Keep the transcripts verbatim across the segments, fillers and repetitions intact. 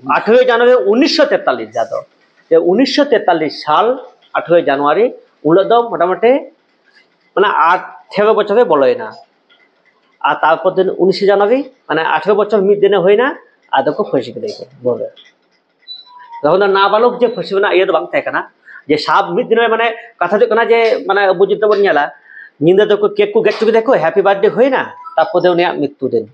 ᱟᱴᱷᱨᱚᱭ ᱡᱟᱱᱩᱣᱟᱨᱤ ᱩᱱᱤᱥᱥᱚ ᱛᱮᱛᱟᱞᱤᱥ, ᱡᱟᱦᱟᱸ ᱫᱚ ᱡᱮ ᱩᱱᱤᱥᱥᱚ ᱛᱮᱛᱟᱞᱤᱥ ᱥᱟᱞ ᱟᱴᱷᱨᱚᱭ ᱡᱟᱱᱩᱣᱟᱨᱤ, ᱩᱱ ᱦᱤᱞᱳᱜ ᱫᱚ ᱢᱚᱴᱟᱢᱩᱴᱤ ᱢᱟᱱᱮ ᱟᱴᱷᱮᱨᱚ ᱵᱚᱪᱷᱚᱨ ᱜᱮ ᱵᱚᱞᱚᱭᱮᱱᱟ᱾ ᱟᱨ ᱛᱟᱨᱯᱚᱨ ᱫᱤᱱ ᱩᱱᱤᱥᱮ ᱡᱟᱱᱩᱣᱟᱨᱤ, ᱢᱟᱱᱮ ᱟᱴᱷᱮᱨᱚ ᱵᱚᱪᱷᱚᱨ ᱢᱤᱫ ᱫᱤᱱᱮ ᱦᱩᱭᱱᱟ, ᱟᱫᱚ ᱠᱚ ᱯᱷᱟᱹᱥᱤ ᱠᱮᱫᱮᱭᱟ ᱠᱚ ᱵᱚᱞᱮ᱾ ᱛᱚᱠᱷᱚᱱ ᱫᱚ ᱱᱟᱵᱟᱞᱚᱠ ᱡᱮ ᱯᱷᱟᱹᱥᱤ ᱨᱮᱱᱟᱜ ᱤᱭᱟᱹ ᱫᱚ ᱵᱟᱝ ᱛᱟᱦᱮᱸ ᱠᱟᱱᱟ, ᱡᱮ ᱥᱟᱵ ᱢᱤᱫ ᱫᱤᱱ ᱨᱮ, ᱢᱟᱱᱮ ᱠᱟᱛᱷᱟ ᱫᱚ ᱦᱩᱭᱩᱜ ᱠᱟᱱᱟ ᱡᱮ ᱢᱟᱱᱮ ᱟᱵᱚ ᱡᱩᱫᱤ ᱵᱚᱱ ᱧᱮᱞᱟ, ᱧᱤᱫᱟᱹ ᱫᱚᱠᱚ ᱠᱮᱠ ᱠᱚ ᱜᱮᱫ ᱦᱚᱪᱚ ᱠᱮᱫᱮᱭᱟ ᱠᱚ, ᱦᱮᱯᱤ ᱵᱟᱨᱛᱷᱰᱮ ᱦᱩᱭᱱᱟ, ᱛᱟᱨᱯᱚᱨ ᱫᱚ ᱩᱱᱤᱭᱟᱜ ᱢᱨᱤᱛᱛᱩ ᱫᱤᱱ᱾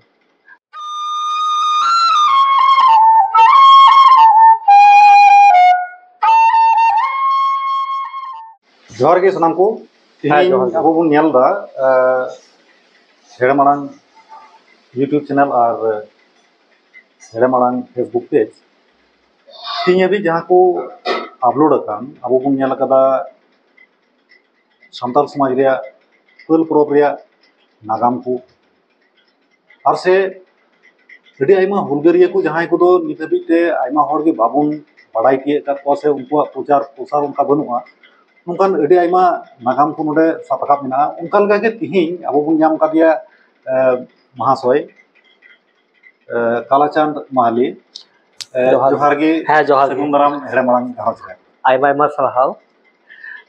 ᱡᱚᱦᱟᱨ ᱜᱮ ᱥᱟᱱᱟᱢ ᱠᱚ᱾ ᱦᱮᱸ, ᱛᱮᱦᱮᱧ ᱡᱚᱦᱟᱨ ᱜᱮ᱾ ᱟᱵᱚ ᱵᱚᱱ ᱧᱮᱞ ᱮᱫᱟ, ᱟᱸ, ᱦᱮᱲᱮᱢ ᱟᱲᱟᱝ YouTube ᱪᱮᱱᱮᱞ ᱟᱨ ᱦᱮᱲᱮᱢ ᱟᱲᱟᱝ Facebook ᱯᱮᱡᱽ᱾ ᱛᱮᱦᱮᱧ ᱦᱟᱹᱵᱤᱡ ᱡᱟᱦᱟᱸ ᱠᱚ ᱟᱯᱞᱳᱰ ᱟᱠᱟᱱ, ᱟᱵᱚ ᱵᱚᱱ ᱧᱮᱞ ᱟᱠᱟᱫᱟ ᱥᱟᱱᱛᱟᱲ ᱥᱚᱢᱟᱡᱽ ᱨᱮᱭᱟᱜ ᱯᱟᱹᱞ ᱯᱚᱨᱚᱵᱽ ᱨᱮᱭᱟᱜ ᱱᱟᱜᱟᱢ ᱠᱚ, ᱟᱨ ᱥᱮ ᱟᱹᱰᱤ ᱟᱭᱢᱟ ᱦᱩᱞᱜᱟᱹᱨᱤᱭᱟᱹ ᱠᱚ ᱡᱟᱦᱟᱸᱭ ᱠᱚᱫᱚ ᱱᱤᱛ ᱦᱟᱹᱵᱤᱡ ᱛᱮ ᱟᱭᱢᱟ ᱦᱚᱲ ᱜᱮ ᱵᱟᱵᱚᱱ ᱵᱟᱲᱟᱭ ᱛᱤᱭᱳᱜ ᱟᱠᱟᱫ ᱠᱚᱣᱟ ᱥᱮ ᱩᱱᱠᱩᱣᱟᱜ ᱯᱨᱚᱪᱟᱨ ᱯᱨᱚᱥᱟᱨ ᱚᱱᱠᱟ ᱵᱟᱹᱱᱩᱜᱼᱟ, ᱱᱚᱝᱠᱟᱱ ᱟᱹᱰᱤ ᱟᱭᱢᱟ ᱱᱟᱜᱟᱢ ᱠᱚ ᱱᱚᱰᱮ ᱥᱟᱵ ᱨᱟᱠᱟᱵ ᱢᱮᱱᱟᱜᱼᱟ᱾ ᱚᱱᱠᱟ ᱞᱮᱠᱟᱜᱮ ᱛᱤᱦᱤᱧ ᱟᱵᱚ ᱵᱚᱱ ᱧᱟᱢ ᱠᱟᱫᱮᱭᱟ, ᱮ, ᱢᱟᱦᱟᱥᱚᱭ, ᱮ, ᱠᱟᱞᱟᱪᱟᱸᱫ ᱢᱟᱦᱟᱞᱤ᱾ ᱮ, ᱡᱚᱦᱟᱨ᱾ ᱡᱚᱦᱟᱨ ᱜᱮ᱾ ᱦᱮᱸ, ᱡᱚᱦᱟᱨ ᱜᱮ᱾ ᱥᱟᱹᱜᱩᱱ ᱫᱟᱨᱟᱢ ᱦᱮᱲᱮᱢ ᱟᱲᱟᱝ ᱜᱷᱟᱨᱚᱸᱡᱽ ᱨᱮ᱾ ᱟᱭᱢᱟ ᱟᱭᱢᱟ ᱥᱟᱨᱦᱟᱣ᱾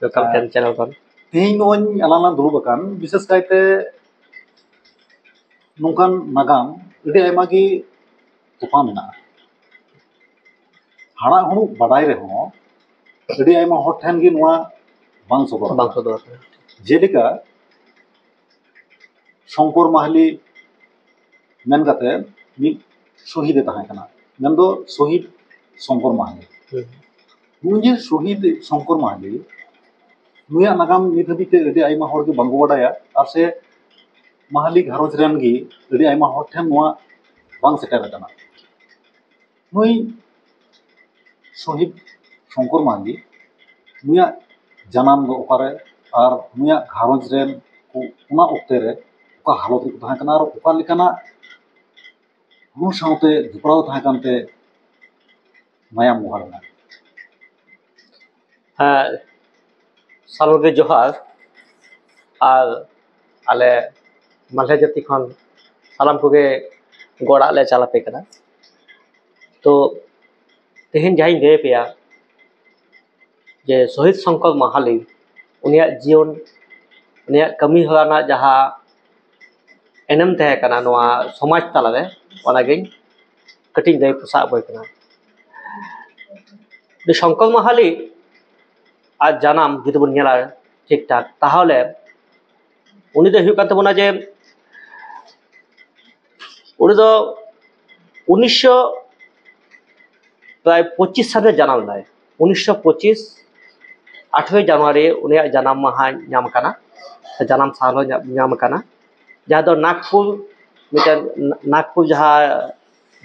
Welcome ᱦᱮᱸ᱾ Channel ᱠᱷᱚᱱ᱾ ᱛᱮᱦᱮᱧ ᱱᱚᱜᱼᱚᱭ ᱟᱞᱟᱝ ᱞᱟᱝ ᱫᱩᱲᱩᱵ ᱟᱠᱟᱱ, ᱵᱤᱥᱮᱥ ᱠᱟᱭᱛᱮ ᱱᱚᱝᱠᱟᱱ ᱱᱟᱜᱟᱢ ᱟᱹᱰᱤ ᱟᱭᱢᱟ ᱜᱮ ᱛᱚᱯᱟ ᱢᱮᱱᱟᱜᱼᱟ᱾ ᱦᱟᱲᱟᱜ ᱦᱩᱲᱩᱜ ᱵᱟᱰᱟᱭ ᱨᱮᱦᱚᱸ ᱟᱹᱰᱤ ᱟᱭᱢᱟ ᱦᱚᱲ ᱴᱷᱮᱱ ᱜᱮ ᱱᱚᱣᱟ ᱵᱟᱝ ᱥᱚᱫᱚᱨ ᱵᱟᱝ ᱟᱠᱟᱱᱟ᱾ ᱥᱚᱫᱚᱨ ᱟᱠᱟᱱᱟ᱾ ᱡᱮᱞᱮᱠᱟ ᱥᱚᱝᱠᱚᱨ ᱢᱟᱦᱞᱤ ᱢᱮᱱ ᱠᱟᱛᱮ ᱢᱤᱫ ᱥᱚᱦᱤᱫ ᱮ ᱛᱟᱦᱮᱸ ᱠᱟᱱᱟ, ᱢᱮᱱᱫᱚ ᱥᱚᱦᱤᱫ ᱥᱚᱝᱠᱚᱨ ᱢᱟᱦᱞᱤ᱾ ᱦᱩᱸ᱾ ᱱᱩᱭ ᱡᱮ ᱥᱚᱦᱤᱫ ᱥᱚᱝᱠᱚᱨ ᱢᱟᱦᱞᱤ, ᱱᱩᱭᱟᱜ ᱱᱟᱜᱟᱢ ᱱᱤᱛ ᱦᱟᱹᱵᱤᱡ ᱛᱮ ᱟᱹᱰᱤ ᱟᱭᱢᱟ ᱦᱚᱲ ᱜᱮ ᱵᱟᱝᱠᱚ ᱵᱟᱰᱟᱭᱟ, ᱟᱨ ᱥᱮ ᱢᱟᱦᱞᱤ ᱜᱷᱟᱨᱚᱸᱡᱽ ᱨᱮᱱ ᱜᱮ ᱟᱹᱰᱤ ᱟᱭᱢᱟ ᱦᱚᱲ ᱴᱷᱮᱱ ᱱᱚᱣᱟ ᱵᱟᱝ ᱥᱮᱴᱮᱨ ᱟᱠᱟᱱᱟ᱾ ᱱᱩᱭ ᱥᱚᱦᱤᱫ ᱥᱚᱝᱠᱚᱨ ᱢᱟᱦᱞᱤ, ᱱᱩᱭᱟᱜ ᱡᱟᱱᱟᱢ ᱫᱚ ᱚᱠᱟᱨᱮ ᱟᱨ ᱱᱩᱭᱟᱜ ᱜᱷᱟᱨᱚᱸᱡᱽ ᱨᱮᱱ ᱠᱚ ᱚᱱᱟ ᱚᱠᱛᱮ ᱨᱮ ᱚᱠᱟ ᱦᱟᱞᱚᱛ ᱨᱮᱠᱚ ᱛᱟᱦᱮᱸ ᱠᱟᱱᱟ ᱟᱨ ᱚᱠᱟ ᱞᱮᱠᱟᱱᱟᱜ ᱨᱩ ᱥᱟᱶᱛᱮ ᱡᱚᱯᱲᱟᱣ ᱛᱟᱦᱮᱸ ᱠᱟᱱᱛᱮ ᱢᱟᱭᱟᱢ ᱢᱚᱦᱟ ᱞᱮᱱᱟ? ᱦᱮᱸ, ᱥᱟᱱᱟᱢ ᱜᱮ ᱡᱚᱦᱟᱨ᱾ ᱟᱨ ᱟᱞᱮ ᱢᱟᱞᱦᱮ ᱡᱟᱹᱛᱤ ᱠᱷᱚᱱ ᱥᱟᱱᱟᱢ ᱠᱚᱜᱮ ᱜᱚᱲ ᱟᱜ ᱞᱮ ᱪᱟᱞ ᱟᱯᱮ ᱠᱟᱱᱟ᱾ ᱛᱚ ᱛᱮᱦᱮᱧ ᱡᱟᱦᱟᱸᱧ ᱞᱟᱹᱭ ᱟᱯᱮᱭᱟ, ᱡᱮ ᱥᱚᱦᱤᱫ ᱥᱚᱝᱠᱚᱨ ᱢᱟᱦᱟᱞᱤ, ᱩᱱᱤᱭᱟᱜ ᱡᱤᱭᱚᱱ, ᱩᱱᱤᱭᱟᱜ ᱠᱟᱹᱢᱤ ᱦᱚᱨᱟ ᱨᱮᱱᱟᱜ ᱡᱟᱦᱟᱸ ᱮᱱᱮᱢ ᱛᱟᱦᱮᱸ ᱠᱟᱱᱟ ᱱᱚᱣᱟ ᱥᱚᱢᱟᱡᱽ ᱛᱟᱞᱟᱨᱮ, ᱚᱱᱟᱜᱤᱧ ᱠᱟᱹᱴᱤᱡ ᱞᱟᱹᱭ ᱥᱟᱵ ᱟᱹᱜᱩᱭ ᱠᱟᱱᱟ᱾ ᱩᱱᱤ ᱥᱚᱝᱠᱚᱨ ᱢᱟᱦᱟᱞᱤ ᱟᱨ ᱡᱟᱱᱟᱢ ᱡᱩᱫᱤ ᱵᱚᱱ ᱧᱮᱞᱟ ᱴᱷᱤᱠ ᱴᱷᱟᱠ, ᱛᱟᱦᱚᱞᱮ ᱩᱱᱤ ᱫᱚ ᱦᱩᱭᱩᱜ ᱠᱟᱱ ᱛᱟᱵᱚᱱᱟ ᱡᱮ ᱩᱱᱤ ᱫᱚ ᱩᱱᱤᱥᱥᱚ ᱯᱨᱟᱭ ᱯᱚᱸᱪᱤᱥ ᱥᱟᱞᱨᱮ ᱡᱟᱱᱟᱢ ᱞᱮᱱᱟᱭ᱾ ᱩᱱᱤᱥᱥᱚ ᱯᱚᱸᱪᱤᱥ, ᱟᱴᱷᱨᱚᱭ ᱡᱟᱱᱩᱣᱟᱨᱤ ᱩᱱᱤᱭᱟᱜ ᱡᱟᱱᱟᱢ ᱢᱟᱦᱟ ᱧᱟᱢ ᱠᱟᱱᱟ, ᱥᱮ ᱡᱟᱱᱟᱢ ᱥᱟᱞ ᱦᱚᱸ ᱧᱟᱢ ᱠᱟᱱᱟ, ᱡᱟᱦᱟᱸ ᱫᱚ ᱱᱟᱜᱽᱯᱩᱨ ᱢᱤᱫᱴᱮᱱ, ᱱᱟᱜᱽᱯᱩᱨ ᱡᱟᱦᱟᱸ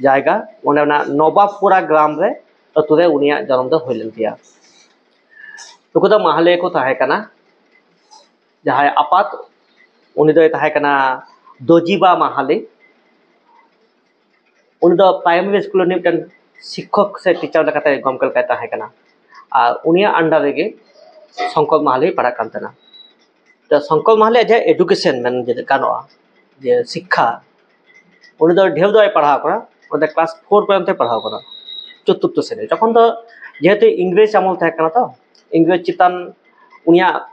ᱡᱟᱭᱜᱟ, ᱚᱸᱰᱮ ᱚᱱᱟ ᱱᱚᱵᱟᱵᱯᱩᱨᱟ ᱜᱨᱟᱢ ᱨᱮ, ᱟᱹᱛᱩ ᱨᱮ ᱩᱱᱤᱭᱟᱜ ᱡᱟᱱᱟᱢ ᱫᱚ ᱦᱩᱭ ᱞᱮᱱ ᱛᱟᱭᱟ᱾ ᱱᱩᱠᱩ ᱫᱚ ᱢᱟᱦᱞᱮ ᱠᱚ ᱛᱟᱦᱮᱸ ᱠᱟᱱᱟ᱾ ᱡᱟᱦᱟᱸᱭ ᱟᱯᱟᱛ, ᱩᱱᱤ ᱫᱚᱭ ᱛᱟᱦᱮᱸ ᱠᱟᱱᱟ ᱫᱚᱡᱤᱵᱟ ᱢᱟᱦᱟᱞᱤ᱾ ᱩᱱᱤ ᱫᱚ ᱯᱨᱟᱭᱢᱟᱨᱤ ᱥᱠᱩᱞ ᱨᱤᱱᱤᱡ ᱢᱤᱫᱴᱮᱱ ᱥᱤᱠᱠᱷᱚᱠ ᱥᱮ ᱴᱤᱪᱟᱨ ᱞᱮᱠᱟᱛᱮ, ᱜᱚᱢᱠᱮ ᱞᱮᱠᱟᱭ ᱛᱟᱦᱮᱸ ᱠᱟᱱᱟ᱾ ᱟᱨ ᱩᱱᱤᱭᱟᱜ ᱟᱱᱰᱟᱨ ᱨᱮᱜᱮ ᱥᱚᱝᱠᱚᱨ ᱢᱟᱦᱟᱞᱤ ᱯᱟᱲᱦᱟᱜ ᱠᱟᱱ ᱛᱟᱦᱮᱱᱟ᱾ ᱛᱚ ᱥᱚᱝᱠᱚᱨ ᱢᱟᱦᱟᱞᱤᱭᱟᱜ ᱡᱟᱦᱟᱸ ᱮᱰᱩᱠᱮᱥᱚᱱ ᱢᱮᱱ ᱡᱮ ᱜᱟᱱᱚᱜᱼᱟ, ᱡᱮ ᱥᱤᱠᱠᱷᱟ, ᱩᱱᱤ ᱫᱚ ᱰᱷᱮᱨ ᱫᱚ ᱵᱟᱭ ᱯᱟᱲᱦᱟᱣ ᱠᱟᱱᱟ᱾ ᱚᱸᱰᱮ ᱠᱞᱟᱥ ᱯᱷᱳᱨ ᱯᱚᱨᱡᱚᱱᱛᱚᱭ ᱯᱟᱲᱦᱟᱣ ᱠᱟᱱᱟ, ᱪᱚᱛᱩᱨᱛᱷᱚ ᱥᱨᱮᱱᱤ᱾ ᱛᱚᱠᱷᱚᱱ ᱫᱚ ᱡᱮᱦᱮᱛᱩ ᱤᱝᱨᱮᱡᱽ ᱟᱢᱚᱞ ᱛᱟᱦᱮᱸ ᱠᱟᱱᱟ, ᱛᱚ ᱤᱝᱨᱮᱡᱽ ᱪᱮᱛᱟᱱ ᱩᱱᱤᱭᱟᱜ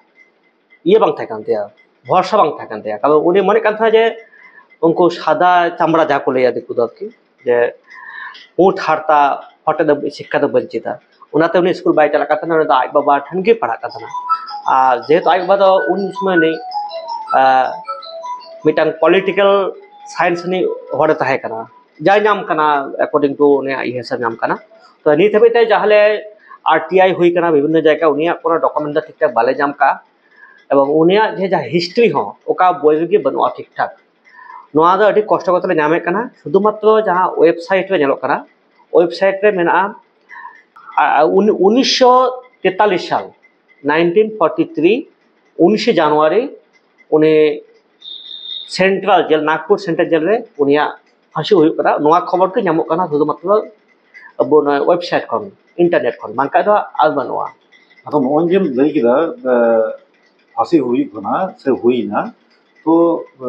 ᱤᱭᱟᱹ ᱵᱟᱝ ᱛᱟᱦᱮᱸ ᱠᱟᱱ ᱛᱟᱭᱟ, ᱵᱷᱚᱨᱥᱟ ᱵᱟᱝ ᱛᱟᱦᱮᱸ ᱠᱟᱱ ᱛᱟᱭᱟ᱾ ᱠᱟᱨᱚᱱ ᱩᱱᱤ ᱢᱚᱱᱮᱜ ᱠᱟᱱ ᱛᱟᱦᱮᱸᱱᱟ ᱡᱮ ᱩᱱᱠᱩ ᱥᱟᱫᱟ ᱪᱟᱢᱲᱟ ᱡᱟᱦᱟᱸ ᱠᱚ ᱞᱟᱹᱭᱟ ᱫᱤᱠᱩ ᱫᱚ ᱟᱨᱠᱤ, ᱡᱮ ᱯᱩᱸᱰ ᱦᱟᱨᱛᱟ ᱦᱚᱛᱮ ᱫᱚ ᱥᱤᱠᱠᱷᱟ ᱫᱚ ᱵᱟᱹᱧ ᱪᱮᱫᱟ, ᱚᱱᱟᱛᱮ ᱩᱱᱤ ᱥᱠᱩᱞ ᱵᱟᱭ ᱪᱟᱞᱟᱜ ᱠᱟᱱ ᱛᱟᱦᱮᱱᱟ᱾ ᱩᱱᱤ ᱫᱚ ᱟᱡ ᱵᱟᱵᱟ ᱴᱷᱮᱱ ᱜᱮ ᱯᱟᱲᱦᱟᱜ ᱠᱟᱱ ᱛᱟᱦᱮᱱᱟ᱾ ᱟᱨ ᱡᱮᱦᱮᱛᱩ ᱟᱡ ᱵᱟᱵᱟ ᱫᱚ ᱩᱱ ᱥᱚᱢᱚᱭ ᱩᱱᱤ, ᱟᱸ, ᱢᱤᱫᱴᱟᱝ ᱯᱚᱞᱤᱴᱤᱠᱮᱞ ᱥᱟᱭᱮᱱᱥ ᱨᱤᱱᱤᱡ ᱦᱚᱲᱮ ᱛᱟᱦᱮᱸ ᱠᱟᱱᱟ, ᱡᱟᱭ ᱧᱟᱢ ᱠᱟᱱᱟ, according to ᱩᱱᱤᱭᱟᱜ ᱤᱭᱟᱹ ᱦᱤᱥᱟᱹᱵ ᱧᱟᱢ ᱠᱟᱱᱟ᱾ ᱛᱚ ᱱᱤᱛ ᱦᱟᱹᱵᱤᱡ ᱛᱮ ᱡᱟᱦᱟᱸ ᱞᱮ ᱟᱨ ᱴᱤ ᱟᱭ ᱦᱩᱭ ᱠᱟᱱᱟ ᱵᱤᱵᱷᱤᱱᱱᱚ ᱡᱟᱭᱜᱟ, ᱩᱱᱤᱭᱟᱜ ᱠᱳᱱᱳ ᱰᱚᱠᱩᱢᱮᱱᱴ ᱫᱚ ᱴᱷᱤᱠ ᱴᱷᱟᱠ ᱵᱟᱞᱮ ᱧᱟᱢ ᱠᱟᱜᱼᱟ᱾ ᱮᱵᱚᱝ ᱩᱱᱤᱭᱟᱜ ᱡᱮ ᱡᱟᱦᱟᱸ ᱦᱤᱥᱴᱨᱤ ᱦᱚᱸ ᱚᱠᱟ ᱵᱳᱭ ᱨᱮᱜᱮ ᱵᱟᱹᱱᱩᱜᱼᱟ ᱴᱷᱤᱠ ᱴᱷᱟᱠ᱾ ᱱᱚᱣᱟ ᱫᱚ ᱟᱹᱰᱤ ᱠᱚᱥᱴᱚ ᱠᱟᱛᱮ ᱞᱮ ᱧᱟᱢᱮᱫ ᱠᱟᱱᱟ᱾ ᱥᱩᱫᱷᱩ ᱢᱟᱛᱨᱚ ᱡᱟᱦᱟᱸ ᱳᱭᱮᱵᱽᱥᱟᱭᱤᱴ ᱨᱮ ᱧᱮᱞᱚᱜ ᱠᱟᱱᱟ, ᱳᱭᱮᱵᱽᱥᱟᱭᱤᱴ ᱨᱮ ᱢᱮᱱᱟᱜᱼᱟ, ᱟ, ᱩᱱ-, ᱩᱱᱤᱥᱥᱚ ᱛᱮᱛᱟᱞᱤᱥ ᱥᱟᱞ, ᱱᱟᱭᱤᱱᱴᱤᱱ ᱯᱷᱳᱨᱴᱤ ᱛᱷᱨᱤ, ᱩᱱᱤᱥᱮ ᱡᱟᱱᱩᱣᱟᱨᱤ ᱩᱱᱤ ᱥᱮᱱᱴᱨᱟᱞ ᱡᱮᱞ, ᱱᱟᱜᱽᱯᱩᱨ ᱥᱮᱱᱴᱨᱟᱞ ᱡᱮᱞ ᱨᱮ ᱩᱱᱤᱭᱟᱜ ᱯᱷᱟᱹᱥᱤ ᱦᱩᱭᱩᱜ ᱠᱟᱱᱟ᱾ ᱱᱚᱣᱟ ᱠᱷᱚᱵᱚᱨ ᱜᱮ ᱧᱟᱢᱚᱜ ᱠᱟᱱᱟ ᱥᱩᱫᱷᱩ ᱢᱟᱛᱨᱚ ᱟᱵᱚ ᱱᱚᱣᱟ ᱳᱭᱮᱵᱽᱥᱟᱭᱤᱴ ᱠᱷᱚᱱ, ᱤᱱᱴᱟᱨᱱᱮᱴ ᱠᱷᱚᱱ, ᱵᱟᱝᱠᱷᱟᱱ ᱫᱚ ᱟᱨ ᱵᱟᱹᱱᱩᱜᱼᱟ᱾ ᱟᱫᱚ ᱱᱚᱜᱼᱚᱭ ᱡᱮᱢ ᱞᱟᱹᱭ ᱠᱮᱫᱟ, ᱮ, ᱯᱷᱟᱹᱥᱤ ᱦᱩᱭᱩᱜ ᱠᱟᱱᱟ ᱥᱮ ᱦᱩᱭᱱᱟ, ᱛᱚ, ᱮ,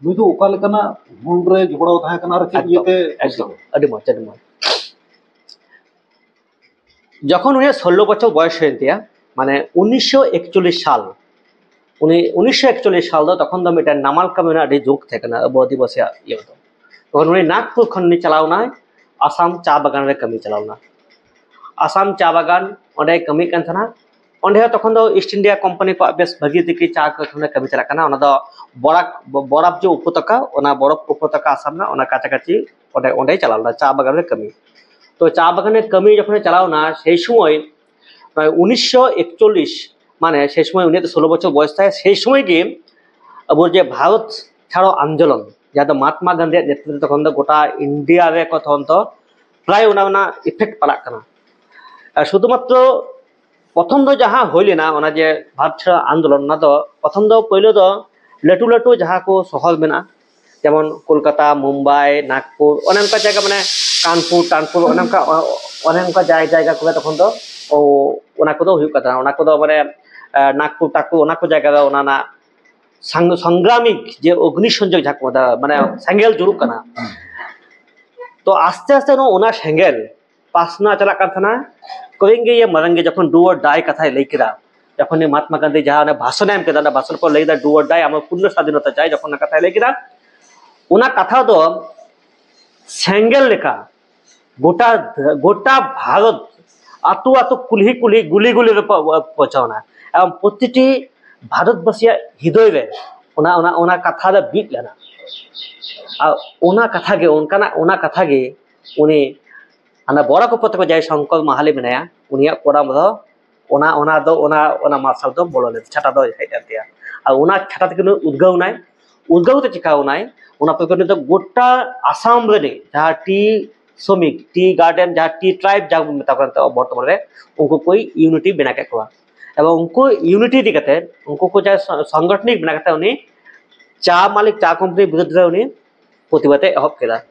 ᱱᱩᱭ ᱫᱚ ᱚᱠᱟ ᱞᱮᱠᱟᱱᱟᱜ ᱦᱩᱞ ᱨᱮ ᱡᱚᱯᱲᱟᱣ ᱛᱟᱦᱮᱸ ᱠᱟᱱᱟ ᱟᱨ ᱪᱮᱫ ᱮᱠᱫᱚᱢ, ᱤᱭᱟᱹᱛᱮ ᱮᱠᱫᱚᱢ᱾ ᱟᱹᱰᱤ ᱢᱚᱡᱽ, ᱟᱹᱰᱤ ᱢᱚᱡᱽ᱾ ᱡᱚᱠᱷᱚᱱ ᱩᱱᱤᱭᱟᱜ ᱥᱳᱞᱞᱳ ᱵᱚᱪᱷᱚᱨ ᱵᱚᱭᱮᱥ ᱦᱩᱭᱮᱱ ᱛᱟᱭᱟ, ᱢᱟᱱᱮ ᱩᱱᱤᱥᱥᱚ ᱮᱠᱪᱚᱞᱞᱤᱥ ᱥᱟᱞ, ᱩᱱᱤ ᱩᱱᱤᱥᱥᱚ ᱮᱠᱪᱚᱞᱞᱤᱥ ᱥᱟᱞ ᱫᱚ, ᱛᱚᱠᱷᱚᱱ ᱫᱚ ᱢᱤᱫᱴᱮᱱ ᱱᱟᱢᱟᱞ ᱠᱟᱹᱢᱤ ᱨᱮᱱᱟᱜ ᱟᱹᱰᱤ ᱡᱳᱨ ᱛᱟᱦᱮᱸ ᱠᱟᱱᱟ ᱟᱵᱚ ᱟᱹᱫᱤᱵᱟᱹᱥᱤᱭᱟᱜ ᱤᱭᱟᱹ ᱨᱮᱫᱚ᱾ ᱛᱚᱠᱷᱚᱱ ᱩᱱᱤ ᱱᱟᱜᱽᱯᱩᱨ ᱠᱷᱚᱱ ᱩᱱᱤ ᱪᱟᱞᱟᱣ ᱮᱱᱟᱭ ᱟᱥᱟᱢ ᱪᱟ ᱵᱟᱜᱟᱱ ᱨᱮ ᱠᱟᱹᱢᱤ ᱪᱟᱞᱟᱣ ᱮᱱᱟ᱾ ᱟᱥᱟᱢ ᱪᱟ ᱵᱟᱜᱟᱱ, ᱚᱸᱰᱮᱭ ᱠᱟᱹᱢᱤᱭᱮᱫ ᱠᱟᱱ ᱛᱟᱦᱮᱱᱟ᱾ ᱚᱸᱰᱮ ᱦᱚᱸ ᱛᱚᱠᱷᱚᱱ ᱫᱚ ᱤᱥᱴ ᱤᱱᱰᱤᱭᱟ ᱠᱳᱢᱯᱟᱱᱤ ᱠᱚᱣᱟᱜ ᱵᱮᱥ ᱵᱷᱟᱹᱜᱤ ᱛᱮᱜᱮ ᱪᱟ ᱠᱟᱹᱨᱠᱷᱟᱱᱟ ᱠᱟᱹᱢᱤ ᱪᱟᱞᱟᱜ ᱠᱟᱱᱟ᱾ ᱚᱱᱟ ᱫᱚ ᱵᱚᱨᱟᱠ, ᱵᱚᱨᱟᱠ ᱡᱮ ᱩᱯᱚᱛᱚᱠᱟ, ᱚᱱᱟ ᱵᱚᱨᱚᱠ ᱩᱯᱚᱛᱚᱠᱟ ᱟᱥᱟᱢ ᱨᱮᱱᱟᱜ ᱚᱱᱟ ᱠᱟᱪᱟᱠᱟᱪᱤ ᱚᱸᱰᱮ, ᱚᱸᱰᱮᱭ ᱪᱟᱞᱟᱣ ᱞᱮᱱᱟ ᱪᱟ ᱵᱟᱜᱟᱱ ᱨᱮ ᱠᱟᱹᱢᱤ᱾ ᱛᱚ ᱪᱟ ᱵᱟᱜᱟᱱ ᱨᱮ ᱠᱟᱹᱢᱤ ᱡᱚᱠᱷᱚᱱᱮ ᱪᱟᱞᱟᱣ ᱮᱱᱟ, ᱥᱮᱭ ᱥᱚᱢᱚᱭ ᱩᱱᱤᱥᱥᱚ ᱮᱠᱪᱚᱞᱞᱤᱥ, ᱢᱟᱱᱮ ᱥᱮᱭ ᱥᱚᱢᱚᱭ ᱩᱱᱤᱭᱟᱜ ᱫᱚ ᱥᱳᱞᱳ ᱵᱚᱪᱷᱚᱨ ᱵᱚᱭᱮᱥ ᱛᱟᱭ, ᱥᱮᱭ ᱥᱚᱢᱚᱭ ᱜᱮ ᱟᱵᱚ ᱡᱮ ᱵᱷᱟᱨᱚᱛ ᱪᱷᱟᱲᱚ ᱟᱱᱫᱳᱞᱚᱱ, ᱡᱟᱦᱟᱸ ᱫᱚ ᱢᱟᱦᱟᱛᱢᱟ ᱜᱟᱱᱫᱷᱤᱭᱟᱜ ᱱᱮᱛᱨᱤᱛᱵ ᱛᱚᱠᱷᱚᱱ ᱫᱚ ᱜᱚᱴᱟ ᱤᱱᱰᱤᱭᱟ ᱨᱮ ᱠᱚ ᱛᱚᱠᱷᱚᱱ ᱫᱚ ᱯᱨᱟᱭ ᱚᱱᱟ ᱨᱮᱱᱟᱜ ᱤᱯᱷᱮᱠᱴ ᱯᱟᱲᱟᱜ ᱠᱟᱱᱟ᱾ ᱟᱨ ᱥᱩᱫᱷᱩᱢᱟᱛᱨᱚ ᱯᱨᱚᱛᱷᱚᱢ ᱫᱚ ᱡᱟᱦᱟᱸ ᱦᱩᱭ ᱞᱮᱱᱟ, ᱚᱱᱟ ᱡᱮ ᱵᱷᱟᱨᱚᱛ ᱪᱷᱟᱲᱚ ᱟᱱᱫᱳᱞᱚᱱ, ᱚᱱᱟ ᱫᱚ ᱯᱨᱚᱛᱷᱚᱢ ᱫᱚ, ᱯᱳᱭᱞᱳ ᱫᱚ ᱞᱟᱹᱴᱩ ᱞᱟᱹᱴᱩ ᱡᱟᱦᱟᱸ ᱠᱚ ᱥᱚᱦᱚᱨ ᱢᱮᱱᱟᱜᱼᱟ, ᱡᱮᱢᱚᱱ ᱠᱳᱞᱠᱟᱛᱟ, ᱢᱩᱢᱵᱟᱭ, ᱱᱟᱜᱽᱯᱩᱨ, ᱚᱱᱮ ᱚᱱᱠᱟ ᱡᱟᱭᱜᱟ, ᱢᱟᱱᱮ ᱠᱟᱱᱯᱩᱨ ᱴᱟᱱᱯᱩᱨ, ᱚᱱᱮ ᱚᱱᱠᱟ, ᱚᱱᱮ ᱚᱱᱠᱟ ᱡᱟᱭ-, ᱡᱟᱭᱜᱟ ᱠᱚᱨᱮ ᱛᱚᱠᱷᱚᱱ ᱫᱚ ᱚᱱᱟ ᱠᱚᱫᱚ ᱦᱩᱭᱩᱜ ᱠᱟᱱ ᱛᱟᱦᱮᱱᱟ᱾ ᱚᱱᱟ ᱠᱚᱫᱚ ᱢᱟᱱᱮ ᱱᱟᱜᱽᱯᱩᱨ ᱴᱟᱜᱽᱯᱩᱨ, ᱚᱱᱟ ᱠᱚ ᱡᱟᱭᱜᱟ ᱫᱚ ᱚᱱᱟ ᱨᱮᱱᱟᱜ ᱥᱚᱝ-, ᱥᱚᱝᱜᱨᱟᱢᱤᱠ ᱡᱮ ᱚᱜᱽᱱᱤ ᱥᱚᱝᱡᱳᱜᱽ ᱡᱟᱦᱟᱸ ᱠᱚ ᱢᱮᱛᱟᱜᱼᱟ, ᱢᱟᱱᱮ ᱥᱮᱸᱜᱮᱞ ᱡᱩᱞᱩᱜ ᱠᱟᱱᱟ᱾ ᱛᱚ ᱟᱥᱛᱮ ᱟᱥᱛᱮ ᱱᱚᱜᱼᱚ ᱚᱱᱟ ᱥᱮᱸᱜᱮᱞ ᱯᱟᱥᱱᱟᱣ ᱪᱟᱞᱟᱜ ᱠᱟᱱ ᱛᱟᱦᱮᱱᱟ᱾ ᱠᱚᱨᱮᱝᱜᱮ ᱭᱮ ᱢᱟᱨᱮᱝᱜᱮ ᱡᱚᱠᱷᱚᱱ ᱰᱩ ᱚᱨ ᱰᱟᱭ ᱠᱟᱛᱷᱟᱭ ᱞᱟᱹᱭ ᱠᱮᱫᱟ, ᱡᱚᱠᱷᱚᱱ ᱩᱱᱤ ᱢᱚᱦᱟᱛᱢᱟ ᱜᱟᱱᱫᱷᱤ ᱡᱟᱦᱟᱸ ᱚᱱᱮ ᱵᱷᱟᱥᱚᱱᱮ ᱮᱢ ᱠᱮᱫᱟ, ᱚᱱᱟ ᱵᱷᱟᱥᱚᱱ ᱠᱚ ᱞᱟᱹᱭ ᱠᱮᱫᱟ, ᱰᱩ ᱚᱨ ᱰᱟᱭ, ᱟᱢᱟᱜ ᱯᱩᱨᱱᱚ ᱥᱟᱫᱷᱤᱱᱚᱛᱟ ᱪᱟᱭ, ᱡᱚᱠᱷᱚᱱ ᱚᱱᱟ ᱠᱟᱛᱷᱟᱭ ᱞᱟᱹᱭ ᱠᱮᱫᱟ, ᱚᱱᱟ ᱠᱟᱛᱷᱟ ᱫᱚ ᱥᱮᱸᱜᱮᱞ ᱞᱮᱠᱟ ᱜᱚᱴᱟ, ᱜᱚᱴᱟ ᱵᱷᱟᱨᱚᱛ ᱟᱛᱳ ᱟᱛᱳ, ᱠᱩᱞᱦᱤ ᱠᱩᱞᱦᱤ, ᱜᱩᱞᱤ ᱜᱩᱞᱤ ᱨᱮ ᱯᱚ-, ᱯᱚ-, ᱯᱚᱪᱟᱣᱱᱟ᱾ ᱮᱵᱚᱝ ᱯᱨᱚᱛᱤᱴᱤ ᱵᱷᱟᱨᱚᱛᱵᱟᱥᱤᱭᱟᱜ ᱦᱤᱫᱚᱭ ᱨᱮ ᱚᱱᱟ, ᱚᱱᱟ, ᱚᱱᱟ ᱠᱟᱛᱷᱟ ᱫᱚ ᱵᱤᱫ ᱞᱮᱱᱟ᱾ ᱟᱨ ᱚᱱᱟ ᱠᱟᱛᱷᱟ ᱜᱮ, ᱚᱱᱠᱟᱱᱟᱜ ᱚᱱᱟ ᱠᱟᱛᱷᱟ ᱜᱮ ᱩᱱᱤ ᱦᱟᱱᱟ ᱵᱚᱨᱚᱠ ᱩᱯᱚᱛᱚᱠᱟ ᱡᱟᱦᱟᱸᱭ ᱥᱚᱝᱠᱚᱨ ᱢᱟᱦᱟᱞᱤ ᱢᱮᱱᱟᱭᱟ, ᱩᱱᱤᱭᱟᱜ ᱠᱚᱲᱟᱢ ᱨᱮ ᱚᱱᱟ, ᱚᱱᱟ ᱫᱚ, ᱚᱱᱟ, ᱚᱱᱟ ᱢᱟᱨᱥᱟᱞ ᱫᱚ ᱵᱚᱞᱚ ᱞᱮᱱ, ᱪᱷᱟᱴᱟ ᱫᱚ ᱦᱮᱡ ᱮᱱ ᱛᱟᱭᱟ᱾ ᱟᱨ ᱚᱱᱟ ᱪᱷᱟᱴᱟ ᱛᱮᱜᱮ ᱱᱩᱭ ᱩᱫᱽᱜᱟᱹᱣ ᱮᱱᱟᱭ᱾ ᱩᱫᱽᱜᱟᱹᱣ ᱛᱮ ᱪᱤᱠᱟᱹᱣ ᱮᱱᱟᱭ? ᱚᱱᱟ ᱯᱚᱨᱮ ᱱᱤᱛᱚᱜ ᱜᱚᱴᱟ ᱟᱥᱟᱢ ᱨᱮᱱᱤᱡ ᱡᱟᱦᱟᱸ ᱴᱤ ᱥᱨᱚᱢᱤᱠ, ᱴᱤ ᱜᱟᱨᱰᱮᱱ, ᱡᱟᱦᱟᱸ ᱴᱤ ᱴᱨᱟᱭᱤᱵᱽ ᱡᱟᱦᱟᱸ ᱵᱚᱱ ᱢᱮᱛᱟ ᱠᱚ ᱠᱟᱱ ᱛᱟᱦᱮᱸ ᱵᱚᱨᱛᱚᱢᱟᱱ ᱨᱮ, ᱩᱱᱠᱩ ᱠᱚ ᱤᱭᱩᱱᱤᱴᱤ ᱵᱮᱱᱟᱣ ᱠᱮᱫ ᱠᱚᱣᱟ᱾ ᱮᱵᱚᱝ ᱩᱱᱠᱩ ᱤᱭᱩᱱᱤᱴᱤ ᱤᱫᱤ ᱠᱟᱛᱮ, ᱩᱱᱠᱩ ᱠᱚ ᱡᱟᱦᱟᱸ ᱥᱚ-, ᱥᱚᱝᱜᱚᱴᱷᱚᱱᱤᱠ ᱵᱮᱱᱟᱣ ᱠᱟᱛᱮ, ᱩᱱᱤ ᱪᱟ ᱢᱟᱹᱞᱤᱠ, ᱪᱟ ᱠᱳᱢᱯᱟᱱᱤ ᱵᱤᱨᱩᱫᱽ ᱨᱮ ᱩᱱᱤ ᱯᱨᱚᱛᱤᱵᱟᱫ ᱮ ᱮᱦᱚᱵ ᱠᱮᱫᱟ᱾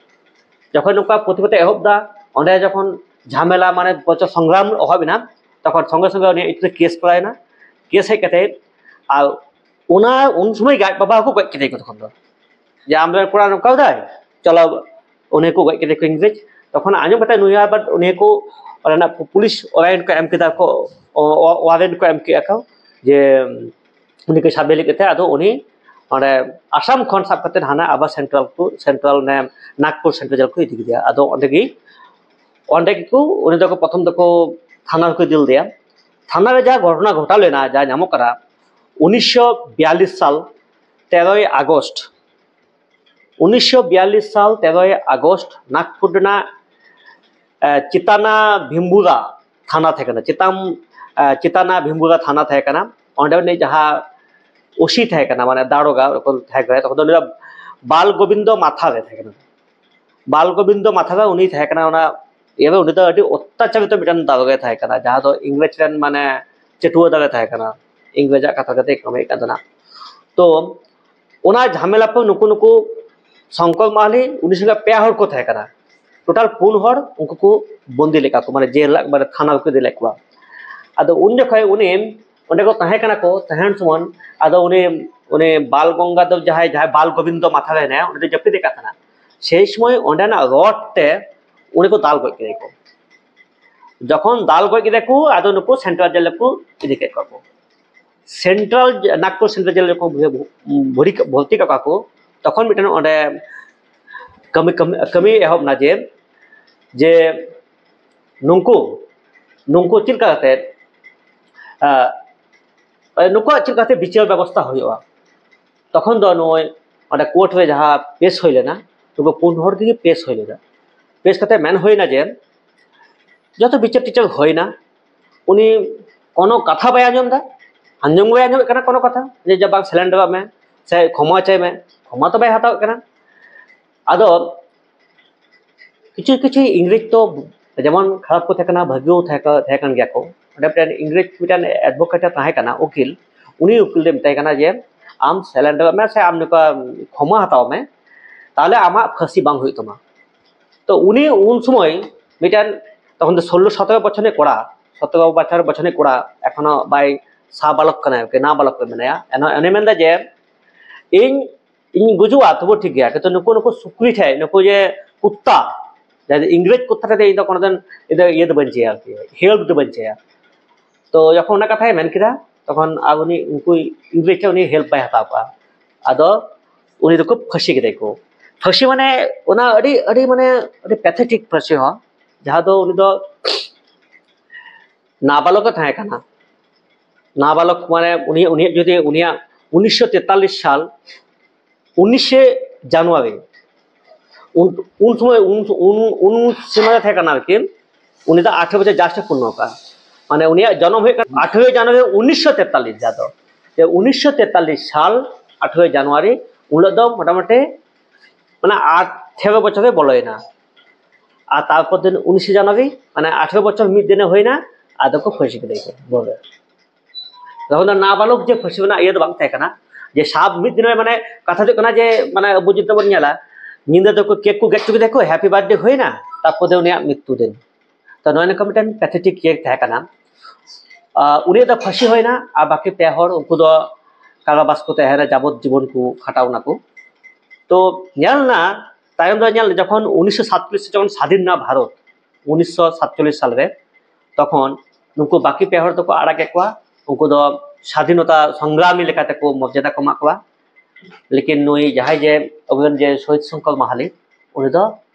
ᱡᱚᱠᱷᱚᱱ ᱱᱚᱝᱠᱟ ᱯᱨᱚᱛᱤᱵᱟᱫ ᱮ ᱮᱦᱚᱵ ᱮᱫᱟ, ᱚᱸᱰᱮ ᱡᱚᱠᱷᱚᱱ ᱡᱷᱟᱢᱮᱞᱟ, ᱢᱟᱱᱮ ᱵᱚᱪᱚ ᱥᱚᱝᱜᱨᱟᱢ ᱮᱦᱚᱵ ᱮᱱᱟ, ᱛᱚᱠᱷᱚᱱ ᱥᱚᱸᱜᱮ ᱥᱚᱸᱜᱮ ᱩᱱᱤᱭᱟᱜ ᱤᱛᱟᱹ ᱠᱮᱥ ᱠᱚᱨᱟᱣ ᱮᱱᱟ᱾ ᱠᱮᱥ ᱦᱮᱡ ᱠᱟᱛᱮ, ᱟᱨ ᱚᱱᱟ ᱩᱱ ᱥᱚᱢᱚᱭ ᱜᱮ ᱟᱡ ᱵᱟᱵᱟ ᱦᱚᱸᱠᱚ ᱜᱚᱡ ᱠᱮᱫᱮᱭᱟ ᱠᱚ ᱛᱚᱠᱷᱚᱱ ᱫᱚ, ᱡᱮ ᱟᱢ ᱨᱮᱱ ᱠᱚᱲᱟ ᱱᱚᱝᱠᱟ ᱮᱫᱟᱭ, ᱪᱚᱞᱚ ᱩᱱᱤ ᱠᱚ ᱜᱚᱡ ᱠᱮᱫᱮ ᱠᱚ ᱤᱝᱨᱮᱡᱽ᱾ ᱛᱚᱠᱷᱚᱱ ᱟᱸᱡᱚᱢ ᱠᱟᱛᱮ ᱱᱩᱭ ᱟᱵᱟᱨ ᱩᱱᱤ ᱠᱚ ᱚᱸᱰᱮᱱᱟᱜ ᱯᱩᱞᱤᱥ ᱚᱣᱟᱨᱮᱱᱴ ᱠᱚ ᱮᱢ ᱠᱮᱫᱟ ᱠᱚ, ᱚ-, ᱚ-, ᱚᱣᱟᱨᱮᱱᱴ ᱠᱚ ᱮᱢ ᱠᱮᱫᱟ ᱠᱚ ᱡᱮ ᱩᱱᱤ ᱠᱚ ᱥᱟᱵᱮ ᱞᱟᱹᱜᱤᱫ ᱛᱮ, ᱟᱫᱚ ᱩᱱᱤ ᱚᱸᱰᱮ ᱟᱥᱟᱢ ᱠᱷᱚᱱ ᱥᱟᱵ ᱠᱟᱛᱮ ᱦᱟᱱᱟ ᱟᱵᱟᱨ ᱥᱮᱱᱴᱨᱟᱞ ᱠᱚ, ᱥᱮᱱᱴᱨᱟᱞ ᱚᱱᱮ ᱱᱟᱜᱽᱯᱩᱨ ᱥᱮᱱᱴᱨᱟᱞ ᱡᱮᱞ ᱠᱚ ᱤᱫᱤ ᱠᱮᱫᱮᱭᱟ᱾ ᱟᱫᱚ ᱚᱸᱰᱮ ᱜᱮ, ᱚᱸᱰᱮ ᱜᱮᱠᱚ ᱩᱱᱤ ᱫᱚᱠᱚ ᱯᱨᱚᱛᱷᱚᱢ ᱫᱚᱠᱚ ᱛᱷᱟᱱᱟ ᱨᱮᱠᱚ ᱤᱫᱤ ᱞᱮᱫᱮᱭᱟ᱾ ᱛᱷᱟᱱᱟ ᱨᱮ ᱡᱟ ᱜᱷᱚᱴᱚᱱᱟ ᱜᱷᱚᱴᱟᱣ ᱞᱮᱱᱟ, ᱡᱟ ᱧᱟᱢᱚᱜ ᱠᱟᱱᱟ, ᱩᱱᱤᱥᱥᱚ ᱵᱤᱭᱟᱞᱞᱤᱥ ᱥᱟᱞ ᱛᱮᱨᱚᱭ ᱟᱜᱚᱥᱴ, ᱩᱱᱤᱥᱥᱚ ᱵᱤᱭᱟᱞᱞᱤᱥ ᱥᱟᱞ ᱛᱮᱨᱚᱭ ᱟᱜᱚᱥᱴ ᱱᱟᱜᱽᱯᱩᱨ ᱨᱮᱱᱟᱜ, ᱮ, ᱪᱮᱛᱟᱱᱟ ᱵᱷᱤᱢᱵᱩᱨᱟ ᱛᱷᱟᱱᱟ ᱛᱟᱦᱮᱸ ᱠᱟᱱᱟ, ᱪᱮᱛᱟᱱ, ᱮ, ᱪᱮᱛᱟᱱᱟ ᱵᱷᱤᱢᱵᱩᱨᱟ ᱛᱷᱟᱱᱟ ᱛᱟᱦᱮᱸ ᱠᱟᱱᱟ᱾ ᱚᱸᱰᱮ ᱩᱱᱤ ᱡᱟᱦᱟᱸ ᱳᱥᱤ ᱛᱟᱦᱮᱸ ᱠᱟᱱᱟ, ᱢᱟᱱᱮ ᱫᱟᱨᱳᱜᱟ ᱛᱟᱦᱮᱸ ᱠᱟᱱᱟ, ᱛᱚᱠᱷᱚᱱ ᱫᱚ ᱩᱱᱤ ᱫᱚ ᱵᱟᱞ ᱜᱳᱵᱤᱱᱫᱚ ᱢᱟᱛᱷᱟᱨᱮ ᱛᱟᱦᱮᱸ ᱠᱟᱱᱟ᱾ ᱵᱟᱞ ᱜᱳᱵᱤᱱᱫᱚ ᱢᱟᱛᱷᱟᱨᱮ ᱩᱱᱤ ᱛᱟᱦᱮᱸ ᱠᱟᱱᱟ, ᱚᱱᱟ ᱤᱭᱟᱹ ᱨᱮ ᱩᱱᱤ ᱫᱚ ᱟᱹᱰᱤ ᱚᱛᱛᱟᱪᱟᱨᱤᱛᱚ ᱢᱤᱫᱴᱟᱝ ᱫᱟᱨᱳᱜᱟᱭ ᱛᱟᱦᱮᱸ ᱠᱟᱱᱟ, ᱡᱟᱦᱟᱸ ᱫᱚ ᱤᱝᱨᱮᱡᱽ ᱨᱮᱱ ᱢᱟᱱᱮ ᱪᱟᱹᱴᱩᱣᱟᱹ ᱫᱟᱨᱮ ᱛᱟᱦᱮᱸ ᱠᱟᱱᱟ, ᱤᱝᱨᱮᱡᱟᱜ ᱠᱟᱛᱷᱟ ᱠᱟᱛᱮ ᱠᱟᱹᱢᱤᱭᱮᱫ ᱠᱟᱱ ᱛᱟᱦᱮᱱᱟ᱾ ᱛᱚ ᱚᱱᱟ ᱡᱷᱟᱢᱮᱞᱟ ᱯᱮ ᱱᱩᱠᱩ, ᱱᱩᱠᱩ ᱥᱚᱝᱠᱚᱨ ᱢᱟᱦᱟᱞᱤ ᱩᱱᱤ ᱥᱚᱸᱜᱮ ᱯᱮ ᱦᱚᱲ ᱠᱚ ᱛᱟᱦᱮᱸ ᱠᱟᱱᱟ, ᱴᱳᱴᱟᱞ ᱯᱩᱱ ᱦᱚᱲ ᱩᱱᱠᱩ ᱠᱚ ᱵᱚᱱᱫᱤ ᱞᱮᱫ ᱠᱚᱣᱟ, ᱢᱟᱱᱮ ᱡᱮᱞ, ᱢᱟᱱᱮ ᱛᱷᱟᱱᱟ ᱨᱮᱠᱚ ᱤᱫᱤ ᱞᱮᱫ ᱠᱚᱣᱟ᱾ ᱟᱫᱚ ᱩᱱ ᱡᱚᱠᱷᱚᱱ ᱩᱱᱤ ᱚᱸᱰᱮ ᱠᱚ ᱛᱟᱦᱮᱸ ᱠᱟᱱᱟ ᱠᱚ, ᱛᱟᱦᱮᱱ ᱥᱚᱢᱚᱭ ᱟᱫᱚ ᱩᱱᱤ, ᱩᱱᱤ ᱵᱟᱞ ᱜᱚᱝᱜᱟᱫᱷᱚᱨ ᱡᱟᱦᱟᱸᱭ, ᱡᱟᱦᱟᱸᱭ ᱵᱟᱞ ᱜᱳᱵᱤᱱᱫᱚ ᱢᱟᱛᱷᱟᱨᱮ ᱦᱮᱱᱟᱭᱟ, ᱩᱱᱤ ᱫᱚ ᱡᱟᱹᱯᱤᱫ ᱮᱫ ᱠᱟᱱ ᱛᱟᱦᱮᱱᱟ᱾ ᱥᱮᱭ ᱥᱚᱢᱚᱭ ᱚᱸᱰᱮᱱᱟᱜ ᱨᱚᱰ ᱛᱮ ᱩᱱᱤ ᱠᱚ ᱫᱟᱞ ᱜᱚᱡ ᱠᱮᱫᱮ ᱠᱚ᱾ ᱡᱚᱠᱷᱚᱱ ᱫᱟᱞ ᱜᱚᱡ ᱠᱮᱫᱮ ᱠᱚ, ᱟᱫᱚ ᱱᱩᱠᱩ ᱥᱮᱱᱴᱨᱟᱞ ᱡᱮᱞ ᱨᱮᱠᱚ ᱤᱫᱤ ᱠᱮᱫ ᱠᱚᱣᱟ ᱠᱚ᱾ ᱥᱮᱱᱴᱨᱟᱞ ᱱᱟᱜᱽᱯᱩᱨ ᱥᱮᱱᱴᱨᱟᱞ ᱡᱮᱞ ᱨᱮᱠᱚ ᱵᱷᱚᱨ-, ᱵᱷᱚᱨᱛᱤ ᱠᱟᱜ ᱠᱚᱣᱟ ᱠᱚ, ᱛᱚᱠᱷᱚᱱ ᱢᱤᱫᱴᱮᱱ ᱚᱸᱰᱮ ᱠᱟᱹᱢᱤ, ᱠᱟᱹᱢᱤ, ᱠᱟᱹᱢᱤ ᱮᱦᱚᱵ ᱮᱱᱟ ᱡᱮ, ᱡᱮ ᱱᱩᱠᱩ, ᱱᱩᱠᱩ ᱪᱮᱫ ᱞᱮᱠᱟ ᱠᱟᱛᱮ, ᱟᱸ, ᱱᱩᱠᱩᱣᱟᱜ ᱪᱮᱫ ᱞᱮᱠᱟᱛᱮ ᱵᱤᱪᱟᱹᱨ ᱵᱮᱵᱚᱥᱛᱷᱟ ᱦᱩᱭᱩᱜᱼᱟ᱾ ᱛᱚᱠᱷᱚᱱ ᱫᱚ ᱱᱚᱜᱼᱚᱭ ᱚᱸᱰᱮ ᱠᱳᱨᱴ ᱨᱮ ᱡᱟᱦᱟᱸ ᱯᱮᱥ ᱦᱩᱭ ᱞᱮᱱᱟ, ᱱᱩᱠᱩ ᱯᱩᱱ ᱦᱚᱲ ᱜᱮ ᱯᱮᱥ ᱦᱩᱭ ᱞᱮᱱᱟ᱾ ᱯᱮᱥ ᱠᱟᱛᱮ ᱢᱮᱱ ᱦᱩᱭᱱᱟ ᱡᱮ ᱡᱚᱛᱚ ᱵᱤᱪᱟᱹᱨ ᱴᱤᱪᱟᱹᱨ ᱦᱩᱭᱱᱟ, ᱩᱱᱤ ᱠᱳᱱᱳ ᱠᱟᱛᱷᱟ ᱵᱟᱭ ᱟᱸᱡᱚᱢ ᱮᱫᱟ, ᱟᱸᱡᱚᱢ ᱜᱮ ᱵᱟᱭ ᱟᱸᱡᱚᱢᱮᱫ ᱠᱟᱱᱟ ᱠᱳᱱᱳ ᱠᱟᱛᱷᱟ, ᱡᱮ, ᱡᱮ ᱵᱟᱝ ᱥᱮᱞᱮᱱᱰᱟᱨᱚᱜ ᱢᱮ ᱥᱮ ᱠᱷᱚᱢᱟ ᱪᱟᱭ ᱢᱮ, ᱠᱷᱚᱢᱟ ᱛᱚ ᱵᱟᱭ ᱦᱟᱛᱟᱣᱮᱫ ᱠᱟᱱᱟ᱾ ᱟᱫᱚ ᱠᱤᱪᱷᱩ ᱠᱤᱪᱷᱩ ᱤᱝᱨᱮᱡᱽ ᱛᱚ ᱡᱮᱢᱚᱱ ᱠᱷᱟᱨᱟᱯ ᱠᱚ ᱛᱟᱦᱮᱸ ᱠᱟᱱᱟ, ᱵᱷᱟᱹᱜᱤ ᱠᱚ ᱛᱟᱦᱮᱸ ᱠᱟ-, ᱛᱟᱦᱮᱸ ᱠᱟᱱ ᱜᱮᱭᱟ ᱠᱚ᱾ ᱚᱸᱰᱮ ᱢᱤᱫᱴᱮᱱ ᱤᱝᱨᱮᱡᱽ ᱢᱤᱫᱴᱮᱱ ᱮᱰᱵᱷᱳᱠᱮᱴ ᱮ ᱛᱟᱦᱮᱸ ᱠᱟᱱᱟ, ᱩᱠᱤᱞ, ᱩᱱᱤ ᱩᱠᱤᱞ ᱫᱚᱭ ᱢᱮᱛᱟᱭ ᱠᱟᱱᱟ ᱡᱮ, "ᱟᱢ ᱥᱮᱞᱮᱱᱰᱟᱨᱚᱜ ᱢᱮ ᱥᱮ ᱟᱢ ᱱᱚᱝᱠᱟ ᱠᱷᱚᱢᱟ ᱦᱟᱛᱟᱣ ᱢᱮ, ᱛᱟᱦᱚᱞᱮ ᱟᱢᱟᱜ ᱯᱷᱟᱹᱥᱤ ᱵᱟᱝ ᱦᱩᱭᱩᱜ ᱛᱟᱢᱟ᱾" ᱛᱚ ᱩᱱᱤ ᱩᱱ ᱥᱚᱢᱚᱭ ᱢᱤᱫᱴᱮᱱ, ᱛᱚᱠᱷᱚᱱ ᱫᱚ ᱥᱳᱞᱞᱳ ᱥᱚᱛᱨᱚ ᱵᱚᱪᱷᱚᱨ ᱨᱤᱱᱤᱡ ᱠᱚᱲᱟ, ᱥᱚᱛᱨᱚ ᱵᱚᱪᱷᱚᱨ, ᱵᱚᱪᱷᱚᱨ ᱨᱤᱱᱤᱡ ᱠᱚᱲᱟ, ᱮᱠᱷᱚᱱᱳ ᱵᱟᱭ, ᱥᱟ ᱵᱟᱞᱚᱠ ᱠᱟᱱᱟᱭ ᱟᱨᱠᱤ, ᱱᱟ ᱵᱟᱞᱚᱠ ᱠᱚ ᱢᱮᱱᱟᱭᱟ᱾ ᱮᱱ-, ᱩᱱᱤ ᱢᱮᱱᱫᱟ ᱡᱮ, "ᱤᱧ, ᱤᱧ ᱜᱩᱡᱩᱜᱼᱟ ᱛᱚᱵᱩ ᱴᱷᱤᱠ ᱜᱮᱭᱟ, ᱠᱤᱱᱛᱩ ᱱᱩᱠᱩ, ᱱᱩᱠᱩ ᱥᱩᱠᱨᱤ ᱴᱷᱮᱡ, ᱱᱩᱠᱩ ᱡᱮ ᱠᱩᱛᱛᱟ, ᱡᱟᱦᱟᱸ ᱫᱚ ᱤᱝᱨᱮᱡᱽ ᱠᱩᱛᱛᱟ ᱨᱮ ᱤᱧ ᱫᱚ ᱠᱳᱱᱳ ᱫᱤᱱ ᱤᱧ ᱫᱚ ᱤᱭᱟᱹ ᱫᱚ ᱵᱟᱹᱧ ᱪᱟᱹᱭᱟ ᱟᱨᱠᱤ, ᱦᱮᱞᱯ ᱫᱚ ᱵᱟᱹᱧ ᱪᱟᱹᱭᱟ᱾ ᱛᱚ ᱡᱚᱠᱷᱚᱱ ᱚᱱᱟ ᱠᱟᱛᱷᱟᱭ ᱢᱮᱱ ᱠᱮᱫᱟ, ᱛᱚᱠᱷᱚᱱ ᱟᱨ ᱩᱱᱤ ᱩᱱᱠᱩ ᱤᱝᱨᱮᱡᱽ ᱴᱷᱮᱱ ᱩᱱᱤ ᱦᱮᱞᱯ ᱵᱟᱭ ᱦᱟᱛᱟᱣ ᱠᱟᱜᱼᱟ᱾ ᱟᱫᱚ ᱩᱱᱤ ᱫᱚᱠᱚ ᱯᱷᱟᱹᱥᱤ ᱠᱮᱫᱮᱭᱟ ᱠᱚ᱾ ᱯᱷᱟᱹᱥᱤ ᱢᱟᱱᱮ ᱚᱱᱟ ᱟᱹᱰᱤ ᱟᱹᱰᱤ ᱢᱟᱱᱮ ᱟᱹᱰᱤ ᱯᱮᱛᱷᱮᱴᱤᱠ ᱯᱷᱟᱹᱥᱤ ᱦᱚᱸ, ᱡᱟᱦᱟᱸ ᱫᱚ ᱩᱱᱤ ᱫᱚ ᱱᱟᱵᱟᱞᱚᱠ ᱮ ᱛᱟᱦᱮᱸ ᱠᱟᱱᱟ᱾ ᱱᱟᱵᱟᱞᱚᱠ ᱢᱟᱱᱮ ᱩᱱᱤ ᱩᱱᱤᱭᱟᱜ ᱡᱩᱫᱤ ᱩᱱᱤᱭᱟᱜ ᱩᱱᱤᱥᱥᱚ ᱛᱮᱛᱟᱞᱤᱥ ᱥᱟᱞ ᱩᱱᱤᱥᱮ ᱡᱟᱱᱩᱣᱟᱨᱤ, ᱩᱱ ᱩᱱ ᱥᱚᱢᱚᱭ ᱩᱱ ᱩᱱ ᱩᱱ ᱥᱚᱢᱚᱭ ᱛᱟᱦᱮᱸ ᱠᱟᱱᱟ ᱟᱨᱠᱤ, ᱩᱱᱤ ᱫᱚ ᱟᱴᱷᱨᱚ ᱵᱚᱪᱷᱚᱨ ᱡᱟᱥᱴ ᱮ ᱯᱩᱨᱱᱚ ᱠᱟᱜᱼᱟ᱾ ᱢᱟᱱᱮ ᱩᱱᱤᱭᱟᱜ ᱡᱚᱱᱚᱢ ᱦᱩᱭᱩᱜ ᱠᱟᱱᱟ ᱟᱴᱷᱨᱚᱭ ᱡᱟᱱᱩᱣᱟᱨᱤ ᱩᱱᱤᱥᱥᱚ ᱛᱮᱛᱟᱞᱤᱥ, ᱡᱟᱦᱟᱸ ᱫᱚ ᱡᱮ ᱩᱱᱤᱥᱥᱚ ᱛᱮᱛᱟᱞᱤᱥ ᱥᱟᱞ ᱟᱴᱷᱨᱚᱭ ᱡᱟᱱᱩᱣᱟᱨᱤ, ᱩᱱ ᱦᱤᱞᱳᱜ ᱫᱚ ᱢᱚᱴᱟᱢᱩᱴᱤ ᱢᱟᱱᱮ ᱟᱴᱷᱮᱨᱚ ᱵᱚᱪᱷᱚᱨ ᱜᱮ ᱵᱚᱞᱚᱭᱮᱱᱟ᱾ ᱟᱨ ᱛᱟᱨᱯᱚᱨ ᱫᱤᱱ ᱩᱱᱤᱥᱮ ᱡᱟᱱᱩᱣᱟᱨᱤ, ᱢᱟᱱᱮ ᱟᱴᱷᱮᱨᱚ ᱵᱚᱪᱷᱚᱨ ᱢᱤᱫ ᱫᱤᱱᱮ ᱦᱩᱭᱱᱟ, ᱟᱫᱚ ᱠᱚ ᱯᱷᱟᱹᱥᱤ ᱠᱮᱫᱮᱭᱟ ᱠᱚ ᱵᱚᱞᱮ᱾ ᱛᱚᱠᱷᱚᱱ ᱫᱚ ᱱᱟᱵᱟᱞᱚᱠ ᱡᱮ ᱯᱷᱟᱹᱥᱤ ᱨᱮᱱᱟᱜ ᱤᱭᱟᱹ ᱫᱚ ᱵᱟᱝ ᱛᱟᱦᱮᱸ ᱠᱟᱱᱟ, ᱡᱮ ᱥᱟᱵ ᱢᱤᱫ ᱫᱤᱱ ᱨᱮ, ᱢᱟᱱᱮ ᱠᱟᱛᱷᱟ ᱫᱚ ᱦᱩᱭᱩᱜ ᱠᱟᱱᱟ ᱡᱮ, ᱢᱟᱱᱮ ᱟᱵᱚ ᱡᱩᱫᱤ ᱵᱚᱱ ᱧᱮᱞᱟ, ᱧᱤᱫᱟᱹ ᱫᱚᱠᱚ ᱠᱮᱠ ᱠᱚ ᱜᱮᱫ ᱦᱚᱪᱚ ᱠᱮᱫᱮᱭᱟ ᱠᱚ, ᱦᱮᱯᱤ ᱵᱟᱨᱛᱷᱰᱮ ᱦᱩᱭᱱᱟ, ᱛᱟᱨᱯᱚᱨ ᱫᱚ ᱩᱱᱤᱭᱟᱜ ᱢᱨᱤᱛᱛᱩ ᱫᱤᱱ᱾ ᱛᱚ ᱱᱚᱜᱼᱚᱭ ᱱᱚᱝᱠᱟ ᱢᱤᱫᱴᱮᱱ ᱯᱮᱛᱷᱮᱴᱤᱠ ᱤᱭᱟᱹ ᱛᱟᱦᱮᱸ ᱠᱟᱱᱟ᱾ ᱟᱨ ᱩᱱᱤᱭᱟᱜ ᱫᱚ ᱯᱷᱟᱹᱥᱤ ᱦᱩᱭᱱᱟ, ᱟᱨ ᱵᱟᱹᱠᱤ ᱯᱮ ᱦᱚᱲ ᱩᱱᱠᱩ ᱫᱚ ᱠᱟᱨᱟᱵᱟᱥ ᱠᱚ ᱛᱟᱦᱮᱸᱱᱟ, ᱡᱟᱵᱚᱛ ᱡᱤᱵᱚᱱ ᱠᱚ ᱠᱷᱟᱴᱟᱣ ᱱᱟᱠᱚ᱾ ᱛᱚ ᱧᱮᱞ ᱱᱟ, ᱛᱟᱭᱚᱢ ᱫᱚ ᱧᱮᱞ, ᱡᱚᱠᱷᱚᱱ ᱩᱱᱤᱥᱥᱚ ᱥᱟᱛᱪᱚᱞᱞᱤᱥ ᱨᱮ ᱡᱚᱠᱷᱚᱱ ᱥᱟᱫᱷᱤᱱ ᱱᱟ ᱵᱷᱟᱨᱚᱛ, ᱩᱱᱤᱥᱥᱚ ᱥᱟᱛᱪᱚᱞᱞᱤᱥ ᱥᱟᱞᱨᱮ, ᱛᱚᱠᱷᱚᱱ ᱱᱩᱠᱩ ᱵᱟᱹᱠᱤ ᱯᱮ ᱦᱚᱲ ᱫᱚᱠᱚ ᱟᱲᱟᱜ ᱠᱮᱫ ᱠᱚᱣᱟ᱾ ᱩᱱᱠᱩ ᱫᱚ ᱥᱟᱫᱷᱤᱱᱚᱛᱟ ᱥᱚᱝᱜᱨᱟᱢᱤ ᱞᱮᱠᱟᱛᱮ ᱠᱚ ᱢᱚᱨᱡᱟᱫᱟ ᱠᱚ ᱮᱢᱟᱜ ᱠᱚᱣᱟ᱾ ᱞᱮᱠᱤᱱ ᱱᱩᱭ ᱡᱟᱦᱟᱸᱭ ᱡᱮ ᱟᱵᱚᱨᱮᱱ ᱡᱮ ᱥᱚᱦᱤᱫ ᱥᱚᱝᱠᱚᱞ ᱢᱟᱦᱟᱞᱤ, ᱩᱱᱤ ᱫᱚ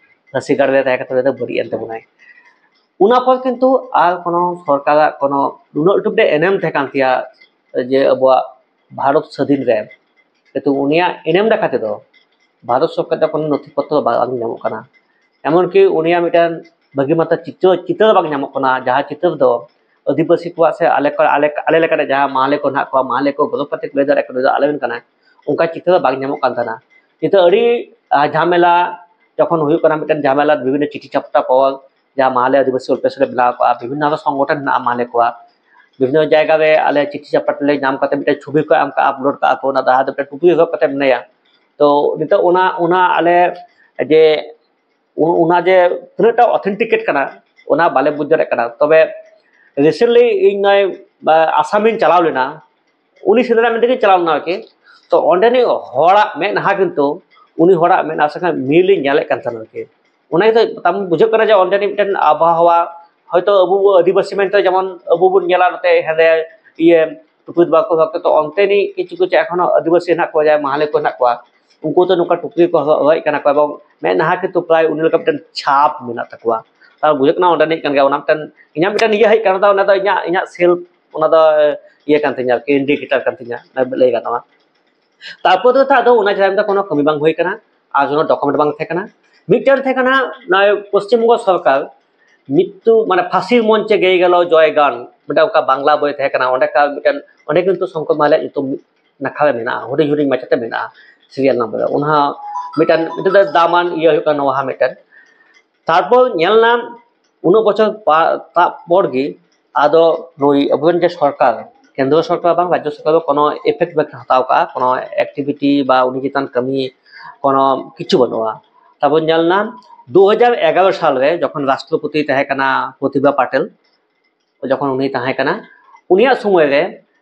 ᱯᱷᱟᱹᱥᱤ ᱜᱟᱲ ᱨᱮ ᱛᱟᱦᱮᱸ ᱠᱟᱛᱮ ᱩᱱᱤ ᱫᱚ ᱵᱟᱹᱲᱤᱡ ᱮᱱ ᱛᱟᱵᱚᱱᱟᱭ᱾ ᱚᱱᱟ ᱯᱚᱨ ᱠᱤᱱᱛᱩ ᱟᱨ ᱠᱳᱱᱳ ᱥᱚᱨᱠᱟᱨᱟᱜ ᱠᱳᱱᱳ ᱩᱱᱟᱹᱜ ᱞᱟᱹᱴᱩ ᱢᱤᱫᱴᱮᱱ ᱮᱱᱮᱢ ᱛᱟᱦᱮᱸ ᱠᱟᱱ ᱛᱟᱭᱟ ᱡᱮ ᱟᱵᱚᱣᱟᱜ ᱵᱷᱟᱨᱚᱛ ᱥᱟᱹᱫᱷᱤᱱ ᱨᱮ, ᱠᱤᱱᱛᱩ ᱩᱱᱤᱭᱟᱜ ᱮᱱᱮᱢ ᱞᱮᱠᱟ ᱛᱮᱫᱚ ᱵᱷᱟᱨᱚᱛ ᱥᱚᱨᱠᱟᱨ ᱫᱚ ᱠᱳᱱᱳ ᱱᱚᱛᱷᱤ ᱯᱚᱛᱨᱚ ᱵᱟᱝ ᱧᱟᱢᱚᱜ ᱠᱟᱱᱟ᱾ ᱮᱢᱚᱱᱠᱤ ᱩᱱᱤᱭᱟᱜ ᱢᱤᱫᱴᱮᱱ ᱵᱷᱟᱹᱜᱤ ᱢᱟᱛᱚ ᱪᱤᱛᱟᱹᱨ, ᱪᱤᱛᱟᱹᱨ ᱵᱟᱝ ᱧᱟᱢᱚᱜ ᱠᱟᱱᱟ, ᱡᱟᱦᱟᱸ ᱪᱤᱛᱟᱹᱨ ᱫᱚ ᱟᱹᱫᱤᱵᱟᱹᱥᱤ ᱠᱚᱣᱟᱜ ᱥᱮ ᱟᱞᱮ ᱠᱚ, ᱟᱞᱮ, ᱟᱞᱮ ᱞᱮᱠᱟᱱᱟᱜ ᱡᱟᱦᱟᱸ ᱢᱟᱦᱞᱮ ᱠᱚ ᱦᱮᱱᱟᱜ ᱠᱚᱣᱟ, ᱢᱟᱦᱞᱮ ᱠᱚ ᱜᱚᱨᱚᱵ ᱠᱟᱛᱮ ᱠᱚ ᱞᱟᱹᱭ ᱫᱟᱲᱮᱭᱟᱜ ᱠᱟᱱᱟ, ᱱᱩᱭ ᱫᱚ ᱟᱞᱮᱨᱮᱱ ᱠᱟᱱᱟᱭ, ᱚᱱᱠᱟ ᱪᱤᱛᱟᱹᱨ ᱵᱟᱝ ᱧᱟᱢᱚᱜ ᱠᱟᱱ ᱛᱟᱦᱮᱱᱟ᱾ ᱱᱤᱛᱚᱜ ᱟᱹᱰᱤ, ᱟᱦ, ᱡᱷᱟᱢᱮᱞᱟ ᱡᱚᱠᱷᱚᱱ ᱦᱩᱭᱩᱜ ᱠᱟᱱᱟ, ᱢᱤᱫᱴᱮᱱ ᱡᱷᱟᱢᱮᱞᱟ, ᱵᱤᱵᱷᱤᱱᱱᱚ ᱪᱤᱴᱷᱤ ᱪᱟᱯᱴᱟ ᱯᱚᱨ ᱡᱟᱦᱟᱸ ᱢᱟᱦᱞᱮ ᱟᱹᱫᱤᱵᱟᱹᱥᱤ ᱚᱞᱯᱮᱥᱚᱱ ᱨᱮ ᱵᱮᱱᱟᱣ ᱠᱚᱜᱼᱟ, ᱵᱤᱵᱷᱤᱱᱱᱚ ᱟᱨᱚ ᱥᱚᱝᱜᱚᱴᱷᱚᱱ ᱦᱮᱱᱟᱜᱼᱟ ᱢᱟᱦᱞᱮ ᱠᱚᱣᱟᱜ, ᱵᱤᱵᱷᱤᱱᱱᱚ ᱡᱟᱭᱜᱟ ᱨᱮ ᱟᱞᱮ ᱪᱤᱴᱷᱤ ᱪᱟᱯᱴᱟ ᱞᱮ ᱧᱟᱢ ᱠᱟᱛᱮ ᱢᱤᱫᱴᱮᱱ ᱪᱷᱚᱵᱤ ᱠᱚ ᱮᱢ ᱠᱟᱜᱼᱟ, ᱟᱯᱞᱳᱰ ᱠᱟᱜᱼᱟ ᱠᱚ, ᱚᱱᱟ ᱫᱟᱦᱟ ᱫᱚ ᱢᱤᱫᱴᱮᱱ ᱴᱩᱯᱤ ᱦᱚᱨᱚᱜ ᱠᱟᱛᱮ ᱢᱮᱱᱟᱭᱟ᱾ ᱛᱚ ᱱᱤᱛᱚᱜ ᱚᱱᱟ, ᱚᱱᱟ ᱟᱞᱮ ᱡᱮ ᱚ-, ᱚᱱᱟ ᱡᱮ ᱛᱤᱱᱟᱹᱜ ᱴᱟ ᱚᱛᱷᱮᱱᱴᱤᱠᱮᱴ ᱠᱟᱱᱟ, ᱚᱱᱟ ᱵᱟᱞᱮ ᱵᱩᱡᱽ ᱫᱟᱲᱮᱭᱟᱜ ᱠᱟᱱᱟ᱾ ᱛᱚᱵᱮ ᱨᱤᱥᱮᱱᱴᱞᱤ ᱤᱧ ᱱᱚᱜᱼᱚᱭ, ᱟ, ᱟᱥᱟᱢᱤᱧ ᱪᱟᱞᱟᱣ ᱞᱮᱱᱟ, ᱩᱱᱤ ᱥᱮᱸᱫᱽᱨᱟ ᱢᱮᱱᱛᱮ ᱜᱤᱧ ᱪᱟᱞᱟᱣ ᱞᱮᱱᱟ ᱟᱨᱠᱤ᱾ ᱛᱚ ᱚᱸᱰᱮᱱᱤᱡ ᱦᱚᱲᱟᱜ ᱢᱮᱫᱦᱟ ᱠᱤᱱᱛᱩ ᱩᱱᱤ ᱦᱚᱲᱟᱜ ᱢᱮᱫ ᱟᱥᱟ ᱠᱷᱟᱱ ᱢᱤᱞ ᱤᱧ ᱧᱮᱞᱮᱫ ᱠᱟᱱ ᱛᱟᱦᱮᱱᱟ ᱟᱨᱠᱤ᱾ ᱚᱱᱟ ᱜᱮᱛᱚ ᱛᱟᱢ ᱵᱩᱡᱷᱟᱹᱜ ᱠᱟᱱᱟ ᱡᱮ ᱚᱸᱰᱮᱱᱤᱡ ᱢᱤᱫᱴᱮᱱ ᱟᱵᱚᱦᱟᱣᱟ, ᱦᱚᱭᱛᱳ ᱟᱵᱚ ᱵᱚ ᱟᱹᱫᱤᱵᱟᱹᱥᱤ ᱢᱮᱱᱛᱮ ᱡᱮᱢᱚᱱ ᱟᱵᱚ ᱵᱚᱱ ᱧᱮᱞᱟ ᱱᱚᱛᱮ ᱦᱮᱸᱫᱮ ᱤᱭᱟᱹ ᱴᱩᱯᱤ ᱫᱚ ᱵᱟᱠᱚ ᱦᱚᱨᱚᱜ ᱠᱟᱜ, ᱛᱚ ᱚᱱᱛᱮᱱᱤᱡ ᱠᱤᱪᱷᱩ ᱠᱤᱪᱷᱩ ᱮᱠᱷᱚᱱᱳ ᱟᱹᱫᱤᱵᱟᱹᱥᱤ ᱦᱮᱱᱟᱜ ᱠᱚᱣᱟ, ᱡᱟᱦᱟᱸᱭ ᱢᱟᱦᱞᱮ ᱠᱚ ᱦᱮᱱᱟᱜ ᱠᱚᱣᱟ, ᱩᱱᱠᱩ ᱫᱚ ᱱᱚᱝᱠᱟ ᱴᱩᱯᱨᱤ ᱠᱚ ᱦᱚᱨᱚᱜ ᱦᱚᱨᱚᱜᱮᱫ ᱠᱟᱱᱟ ᱠᱚ ᱮᱵᱚᱝ ᱢᱮᱫᱦᱟ ᱠᱤᱱᱛᱩ ᱯᱨᱟᱭ ᱩᱱᱤ ᱞᱮᱠᱟ ᱢᱤᱫᱴᱮᱱ ᱪᱷᱟᱯ ᱢᱮᱱᱟᱜ ᱛᱟᱠᱚᱣᱟ᱾ ᱛᱟᱦᱚᱞᱮ ᱵᱩᱡᱷᱟᱹᱜ ᱠᱟᱱᱟ ᱚᱸᱰᱮᱱᱤᱡ ᱠᱟᱱ ᱜᱮᱭᱟ᱾ ᱚᱱᱟ ᱢᱤᱫᱴᱮᱱ ᱤᱧᱟᱹᱜ ᱢᱤᱫᱴᱮᱱ ᱤᱭᱟᱹ ᱦᱮᱡ ᱠᱟᱱᱟ, ᱚᱱᱟ ᱫᱚ ᱤᱧᱟᱹᱜ, ᱤᱧᱟᱹᱜ ᱥᱮᱞᱯ, ᱚᱱᱟ ᱫᱚ ᱤᱭᱟᱹ ᱠᱟᱱ ᱛᱤᱧᱟ ᱟᱨᱠᱤ, ᱤᱱᱰᱤᱠᱮᱴᱟᱨ ᱠᱟᱱ ᱛᱤᱧᱟ ᱞᱟᱹᱭ ᱜᱟᱱᱚᱜᱼᱟ᱾ ᱛᱟᱨᱯᱚᱨ ᱫᱚ ᱟᱫᱚ ᱚᱱᱟ ᱪᱮᱛᱟᱱ ᱨᱮ ᱠᱳᱱᱳ ᱠᱟᱹᱢᱤ ᱵᱟᱝ ᱦᱩᱭ ᱠᱟᱱᱟ, ᱟᱨ ᱠᱳᱱᱳ ᱰᱚᱠᱩᱢᱮᱱᱴ ᱵᱟᱝ ᱛᱟᱦᱮᱸ ᱠᱟᱱᱟ᱾ ᱢᱤᱫᱴᱮᱱ ᱛᱟᱦᱮᱸ ᱠᱟᱱᱟ ᱱᱚᱜᱼᱚᱭ ᱯᱚᱥᱪᱤᱢ ᱵᱚᱝᱜᱚ ᱥᱚᱨᱠᱟᱨ ᱢᱤᱛᱛᱩ ᱢᱟᱱᱮ ᱯᱷᱟᱸᱥᱤᱨ ᱢᱚᱧᱪᱮ ᱜᱮᱭ ᱜᱮᱞ ᱡᱚᱭ ᱜᱟᱱ, ᱢᱤᱫᱴᱮᱱ ᱚᱱᱠᱟ ᱵᱟᱝᱞᱟ ᱵᱳᱭ ᱛᱟᱦᱮᱸ ᱠᱟᱱᱟ, ᱚᱸᱰᱮ ᱠᱟᱨ ᱢᱤᱫᱴᱮᱱ, ᱚᱸᱰᱮ ᱠᱤᱱᱛᱩ ᱥᱚᱝᱠᱚᱨ ᱢᱟᱦᱞᱮ ᱧᱩᱛᱩᱢ ᱱᱟᱠᱷᱟ ᱨᱮ ᱢᱮᱱᱟᱜᱼᱟ, ᱦᱩᱰᱤᱧ ᱦᱩᱰᱤᱧ ᱢᱟᱪᱷᱟᱛᱮ ᱢᱮᱱᱟᱜᱼᱟ ᱥᱤᱨᱤᱭᱟᱞ ᱱᱟᱢᱵᱟᱨ ᱨᱮ᱾ ᱚᱱᱟ ᱦᱚᱸ ᱢᱤᱫᱴᱮᱱ, ᱢᱤᱫᱴᱮᱱ ᱫᱚ ᱫᱟᱢᱟᱱ ᱤᱭᱟᱹ ᱦᱩᱭᱩᱜ ᱠᱟᱱᱟ ᱱᱚᱣᱟ ᱦᱚᱸ ᱢᱤᱫᱴᱮᱱ᱾ ᱛᱟᱨᱯᱚᱨ ᱧᱮᱞ ᱧᱟᱢ ᱩᱱᱟᱹᱜ ᱵᱚᱪᱷᱚᱨ ᱯᱟ-, ᱛᱟᱵ ᱯᱚᱨ ᱜᱮ ᱟᱫᱚ ᱱᱩᱭ ᱟᱵᱚᱨᱮᱱ ᱡᱮ ᱥᱚᱨᱠᱟᱨ, ᱠᱮᱱᱫᱨᱚ ᱥᱚᱨᱠᱟᱨ ᱵᱟᱝ ᱨᱟᱡᱽᱡᱚ ᱥᱚᱨᱠᱟᱨ ᱫᱚ ᱠᱳᱱᱳ ᱮᱯᱷᱮᱠᱴ ᱵᱟᱠᱚ ᱦᱟᱛᱟᱣ ᱠᱟᱜᱼᱟ, ᱠᱳᱱᱳ ᱮᱠᱴᱤᱵᱷᱤᱴᱤ ᱵᱟ ᱩᱱᱤ ᱪᱮᱛᱟᱱ ᱠᱟᱹᱢᱤ ᱠᱳᱱᱳ ᱠᱤᱪᱷᱩ ᱵᱟᱹᱱᱩᱜᱼᱟ᱾ ᱛᱟᱨᱯᱚᱨ ᱧᱮᱞ ᱧᱟᱢ ᱫᱩ ᱦᱟᱡᱟᱨ ᱮᱜᱟᱨᱚ ᱥᱟᱞ ᱨᱮ ᱡᱚᱠᱷᱚᱱ ᱨᱟᱥᱴᱨᱚᱯᱚᱛᱤ ᱛᱟᱦᱮᱸ ᱠᱟᱱᱟ ᱯᱨᱚᱛᱤᱵᱷᱟ ᱯᱟᱴᱮᱞ, ᱡᱚᱠᱷᱚᱱ ᱩᱱᱤ ᱛᱟᱦᱮᱸ ᱠᱟᱱᱟ, ᱩᱱᱤᱭᱟᱜ ᱥᱚᱢᱚᱭ ᱨᱮ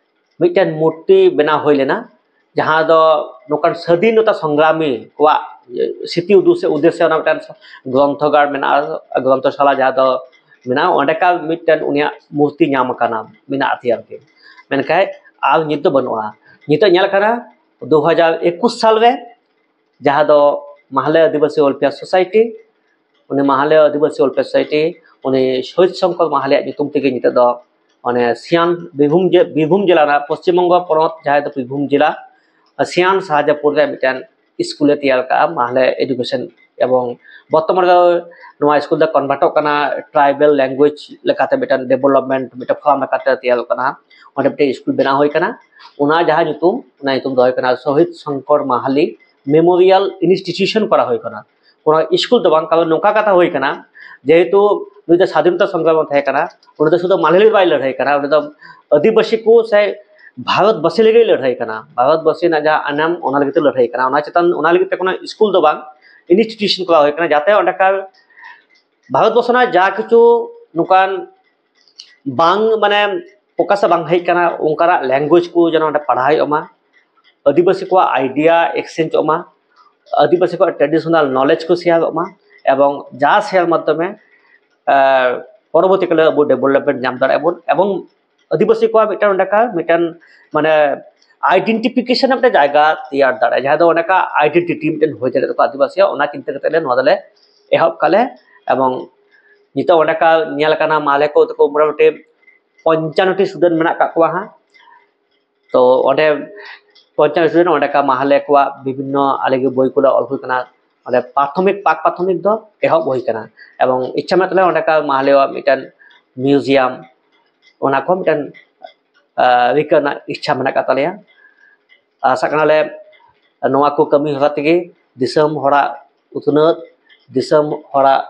ᱢᱤᱫᱴᱮᱱ ᱢᱩᱨᱛᱤ ᱵᱮᱱᱟᱣ ᱦᱩᱭ ᱞᱮᱱᱟ, ᱡᱟᱦᱟᱸ ᱫᱚ ᱱᱚᱝᱠᱟᱱ ᱥᱟᱹᱫᱷᱤᱱᱚᱛᱟ ᱥᱚᱝᱜᱨᱟᱢᱤ ᱠᱚᱣᱟᱜ ᱥᱨᱤᱛᱤ ᱩᱫᱩᱥᱮ ᱩᱫᱮᱥᱮ ᱚᱱᱟ ᱢᱤᱫᱴᱮᱱ ᱜᱨᱚᱱᱛᱷᱚᱜᱟᱲ ᱢᱮᱱᱟᱜᱼᱟ, ᱜᱨᱚᱱᱛᱷᱚᱥᱟᱞᱟ ᱡᱟᱦᱟᱸ ᱫᱚ ᱢᱮᱱᱟᱜᱼᱟ, ᱚᱸᱰᱮᱠᱟᱨ ᱢᱤᱫᱴᱮᱱ ᱩᱱᱤᱭᱟᱜ ᱢᱩᱨᱛᱤ ᱧᱟᱢ ᱟᱠᱟᱱᱟ, ᱢᱮᱱᱟᱜᱼᱟ ᱟᱨᱠᱤ᱾ ᱢᱮᱱᱠᱷᱟᱱ ᱟᱨ ᱱᱤᱛ ᱫᱚ ᱵᱟᱹᱱᱩᱜᱼᱟ᱾ ᱱᱤᱛᱚᱜ ᱧᱮᱞ ᱠᱟᱱᱟ ᱫᱩ ᱦᱟᱡᱟᱨ ᱮᱠᱩᱥ ᱥᱟᱞ ᱨᱮ ᱡᱟᱦᱟᱸ ᱫᱚ ᱢᱟᱦᱞᱮ ᱟᱹᱫᱤᱵᱟᱹᱥᱤ ᱳᱭᱮᱞᱯᱷᱮᱭᱟᱨ ᱥᱳᱥᱟᱭᱴᱤ, ᱩᱱᱤ ᱢᱟᱦᱞᱮ ᱟᱹᱫᱤᱵᱟᱹᱥᱤ ᱳᱭᱮᱞᱯᱷᱮᱭᱟᱨ ᱥᱳᱥᱟᱭᱴᱤ, ᱩᱱᱤ ᱥᱚᱦᱤᱫ ᱥᱚᱝᱠᱚᱨ ᱢᱟᱦᱞᱮᱭᱟᱜ ᱧᱩᱛᱩᱢ ᱛᱮᱜᱮ ᱱᱤᱛᱚᱜ ᱫᱚ ᱚᱱᱮ ᱥᱤᱭᱟᱱ ᱵᱤᱨᱵᱷᱩᱢ ᱡᱮ-, ᱵᱤᱨᱵᱷᱩᱢ ᱡᱮᱞᱟ ᱨᱮᱱᱟᱜ ᱯᱚᱥᱪᱤᱢ ᱵᱚᱝᱜᱚ ᱯᱚᱱᱚᱛ ᱡᱟᱦᱟᱸ ᱫᱚ ᱵᱤᱨᱵᱷᱩᱢ ᱡᱮᱞᱟ, ᱥᱤᱭᱟᱱ ᱥᱟᱦᱟᱡᱟᱯᱩᱨ ᱨᱮ ᱢᱤᱫᱴᱮᱱ ᱥᱠᱩᱞᱮ ᱛᱮᱭᱟᱨ ᱠᱟᱜᱼᱟ, ᱢᱟᱦᱞᱮ ᱮᱰᱩᱠᱮᱥᱚᱱ᱾ ᱮᱵᱚᱝ ᱵᱚᱨᱛᱚᱢᱟᱱ ᱨᱮ ᱱᱚᱣᱟ ᱥᱠᱩᱞ ᱫᱚ ᱠᱚᱱᱵᱷᱟᱨᱴᱚᱜ ᱠᱟᱱᱟ ᱴᱨᱟᱭᱵᱮᱞ ᱞᱮᱝᱜᱩᱭᱮᱡᱽ ᱞᱮᱠᱟᱛᱮ ᱢᱤᱫᱴᱮᱱ ᱰᱮᱵᱷᱞᱚᱯᱢᱮᱱᱴ, ᱢᱤᱫᱴᱮᱱ ᱯᱷᱚᱨᱟᱢ ᱞᱮᱠᱟᱛᱮ ᱛᱮᱭᱟᱨᱚᱜ ᱠᱟᱱᱟ᱾ ᱚᱸᱰᱮ ᱢᱤᱫᱴᱮᱱ ᱥᱠᱩᱞ ᱵᱮᱱᱟᱣ ᱦᱩᱭ ᱠᱟᱱᱟ, ᱚᱱᱟ ᱡᱟᱦᱟᱸ ᱧᱩᱛᱩᱢ, ᱚᱱᱟ ᱧᱩᱛᱩᱢ ᱫᱚ ᱦᱩᱭᱩᱜ ᱠᱟᱱᱟ ᱥᱚᱦᱤᱫ ᱥᱚᱝᱠᱚᱨ ᱢᱟᱦᱟᱞᱤ ᱢᱮᱢᱳᱨᱤᱭᱟᱞ ᱤᱱᱥᱴᱤᱴᱤᱭᱩᱥᱚᱱ ᱠᱚᱨᱟᱣ ᱦᱩᱭ ᱠᱟᱱᱟ, ᱠᱳᱱᱳ ᱥᱠᱩᱞ ᱫᱚ ᱵᱟᱝ᱾ ᱠᱟᱨᱚᱱ ᱱᱚᱝᱠᱟ ᱠᱟᱛᱷᱟ ᱦᱩᱭ ᱠᱟᱱᱟ, ᱡᱮᱦᱮᱛᱩ ᱱᱩᱭ ᱫᱚ ᱥᱟᱫᱷᱤᱱᱚᱛᱟ ᱥᱚᱝᱜᱨᱟᱢ ᱛᱟᱦᱮᱸ ᱠᱟᱱᱟ, ᱩᱱᱤ ᱫᱚ ᱥᱩᱫᱷᱩ ᱢᱟᱞᱦᱮ ᱞᱟᱹᱜᱤᱫ ᱵᱟᱭ ᱞᱟᱹᱲᱦᱟᱹᱭ ᱠᱟᱱᱟ, ᱩᱱᱤ ᱫᱚ ᱟᱹᱫᱤᱵᱟᱹᱥᱤ ᱠᱚ ᱥᱮ ᱵᱷᱟᱨᱚᱛᱵᱟᱹᱥᱤ ᱞᱟᱹᱜᱤᱫ ᱞᱟᱹᱲᱦᱟᱹᱭ ᱠᱟᱱᱟ, ᱵᱷᱟᱨᱚᱛᱵᱟᱹᱥᱤ ᱨᱮᱱᱟᱜ ᱡᱟᱦᱟᱸ ᱮᱱᱮᱢ ᱚᱱᱟ ᱞᱟᱹᱜᱤᱫ ᱛᱮ ᱞᱟᱹᱲᱦᱟᱹᱭ ᱠᱟᱱᱟ᱾ ᱚᱱᱟ ᱪᱮᱛᱟᱱ, ᱚᱱᱟ ᱞᱟᱹᱜᱤᱫ ᱛᱮ ᱠᱳᱱᱳ ᱥᱠᱩᱞ ᱫᱚ ᱵᱟᱝ, ᱤᱱᱥᱴᱤᱴᱤᱭᱩᱥᱚᱱ ᱠᱚᱨᱟᱣ ᱦᱩᱭ ᱠᱟᱱᱟ, ᱡᱟᱛᱮ ᱚᱸᱰᱮᱠᱟᱨ ᱵᱷᱟᱨᱚᱛᱵᱚᱨᱥᱚ ᱨᱮᱱᱟᱜ ᱡᱟ ᱠᱤᱪᱷᱩ ᱱᱚᱝᱠᱟᱱ ᱵᱟᱝ, ᱢᱟᱱᱮ, ᱯᱨᱚᱠᱟᱥ ᱵᱟᱝ ᱦᱮᱡ ᱠᱟᱱᱟ, ᱚᱱᱠᱟᱱᱟᱜ ᱞᱮᱝᱜᱩᱭᱮᱡᱽ ᱠᱚ ᱡᱮᱱᱚ ᱚᱸᱰᱮ ᱯᱟᱲᱦᱟᱣ ᱦᱩᱭᱩᱜ ᱢᱟ, ᱟᱹᱫᱤᱵᱟᱹᱥᱤ ᱠᱚᱣᱟᱜ ᱟᱭᱰᱤᱭᱟ ᱮᱠᱥᱪᱮᱧᱡᱚᱜ ᱢᱟ, ᱟᱹᱫᱤᱵᱟᱹᱥᱤ ᱠᱚᱣᱟᱜ traditional knowledge ᱠᱚ ᱥᱮᱭᱟᱨᱚᱜ ᱢᱟ, ᱮᱵᱚᱝ ᱡᱟ ᱥᱮᱭᱟᱨ ᱢᱟᱫᱽᱫᱷᱚᱢᱮ ᱯᱚᱨᱚᱵᱚᱨᱛᱤ ᱠᱟᱞᱮ ᱟᱵᱚ development ᱧᱟᱢ ᱫᱟᱲᱮᱭᱟᱜᱼᱟ ᱵᱚᱱ, ᱮᱵᱚᱝ ᱟᱹᱫᱤᱵᱟᱹᱥᱤ ᱠᱚᱣᱟᱜ ᱢᱤᱫᱴᱟᱝ ᱚᱸᱰᱮᱠᱟ ᱢᱤᱫᱴᱟᱝ ᱢᱟᱱᱮ identification ᱨᱮᱱᱟᱜ ᱢᱤᱫᱴᱟᱝ ᱡᱟᱭᱜᱟ ᱛᱮᱭᱟᱨ ᱫᱟᱲᱮᱭᱟᱜᱼᱟ, ᱡᱟᱦᱟᱸ ᱫᱚ ᱚᱸᱰᱮᱠᱟ identity ᱢᱤᱫᱴᱮᱱ ᱦᱩᱭ ᱫᱟᱲᱮᱭᱟᱜ ᱛᱟᱠᱚᱣᱟ ᱟᱹᱫᱤᱵᱟᱹᱥᱤᱭᱟᱜ᱾ ᱚᱱᱟ ᱪᱤᱱᱛᱟᱹ ᱠᱟᱛᱮ ᱞᱮ ᱱᱚᱣᱟ ᱫᱚᱞᱮ ᱮᱦᱚᱵ ᱠᱟᱜ ᱞᱮ᱾ ᱮᱵᱚᱝ ᱱᱤᱛᱚᱜ ᱚᱸᱰᱮᱠᱟ ᱧᱮᱞ ᱟᱠᱟᱱᱟ ᱢᱟᱦᱞᱮ ᱠᱚ ᱛᱟᱠᱚ ᱢᱚᱴᱟᱢᱩᱴᱤ ᱯᱚᱧᱪᱟᱱᱱᱚ ᱴᱤ student ᱢᱮᱱᱟᱜ ᱠᱟᱜ ᱠᱚᱣᱟ ᱦᱟᱸᱜ᱾ ᱛᱚ ᱚᱸᱰᱮ ᱯᱚᱧᱪᱟᱱᱱᱚ student ᱚᱸᱰᱮᱠᱟ ᱢᱟᱦᱞᱮ ᱠᱚᱣᱟᱜ ᱵᱤᱵᱷᱤᱱᱱᱚ ᱟᱞᱮ ᱜᱮ ᱵᱳᱭ ᱠᱚᱞᱮ ᱚᱞ ᱦᱩᱭ ᱠᱟᱱᱟ᱾ ᱚᱸᱰᱮ ᱯᱨᱟᱛᱷᱚᱢᱤᱠ ᱯᱟᱠ ᱯᱨᱟᱛᱷᱚᱢᱤᱠ ᱫᱚ ᱮᱦᱚᱵ ᱦᱩᱭ ᱠᱟᱱᱟ, ᱮᱵᱚᱝ ᱤᱪᱪᱷᱟ ᱢᱮᱱᱟᱜ ᱛᱟᱞᱮᱭᱟ ᱚᱸᱰᱮᱠᱟ ᱢᱟᱦᱞᱮᱣᱟᱜ ᱢᱤᱫᱴᱮᱱ museum, ᱚᱱᱟ ᱠᱚ ᱢᱤᱫᱴᱮᱱ ᱨᱤᱠᱟᱹ ᱨᱮᱱᱟᱜ ᱤᱪᱪᱷᱟ ᱢᱮᱱᱟᱜ ᱟᱠᱟᱫ ᱛᱟᱞᱮᱭᱟ᱾ ᱟᱥᱟᱜ ᱠᱟᱱᱟᱞᱮ ᱱᱚᱣᱟ ᱠᱚ ᱠᱟᱹᱢᱤ ᱦᱚᱨᱟ ᱛᱮᱜᱮ ᱫᱤᱥᱚᱢ ᱦᱚᱲᱟᱜ ᱩᱛᱱᱟᱹᱣ, ᱫᱤᱥᱚᱢ ᱦᱚᱲᱟᱜ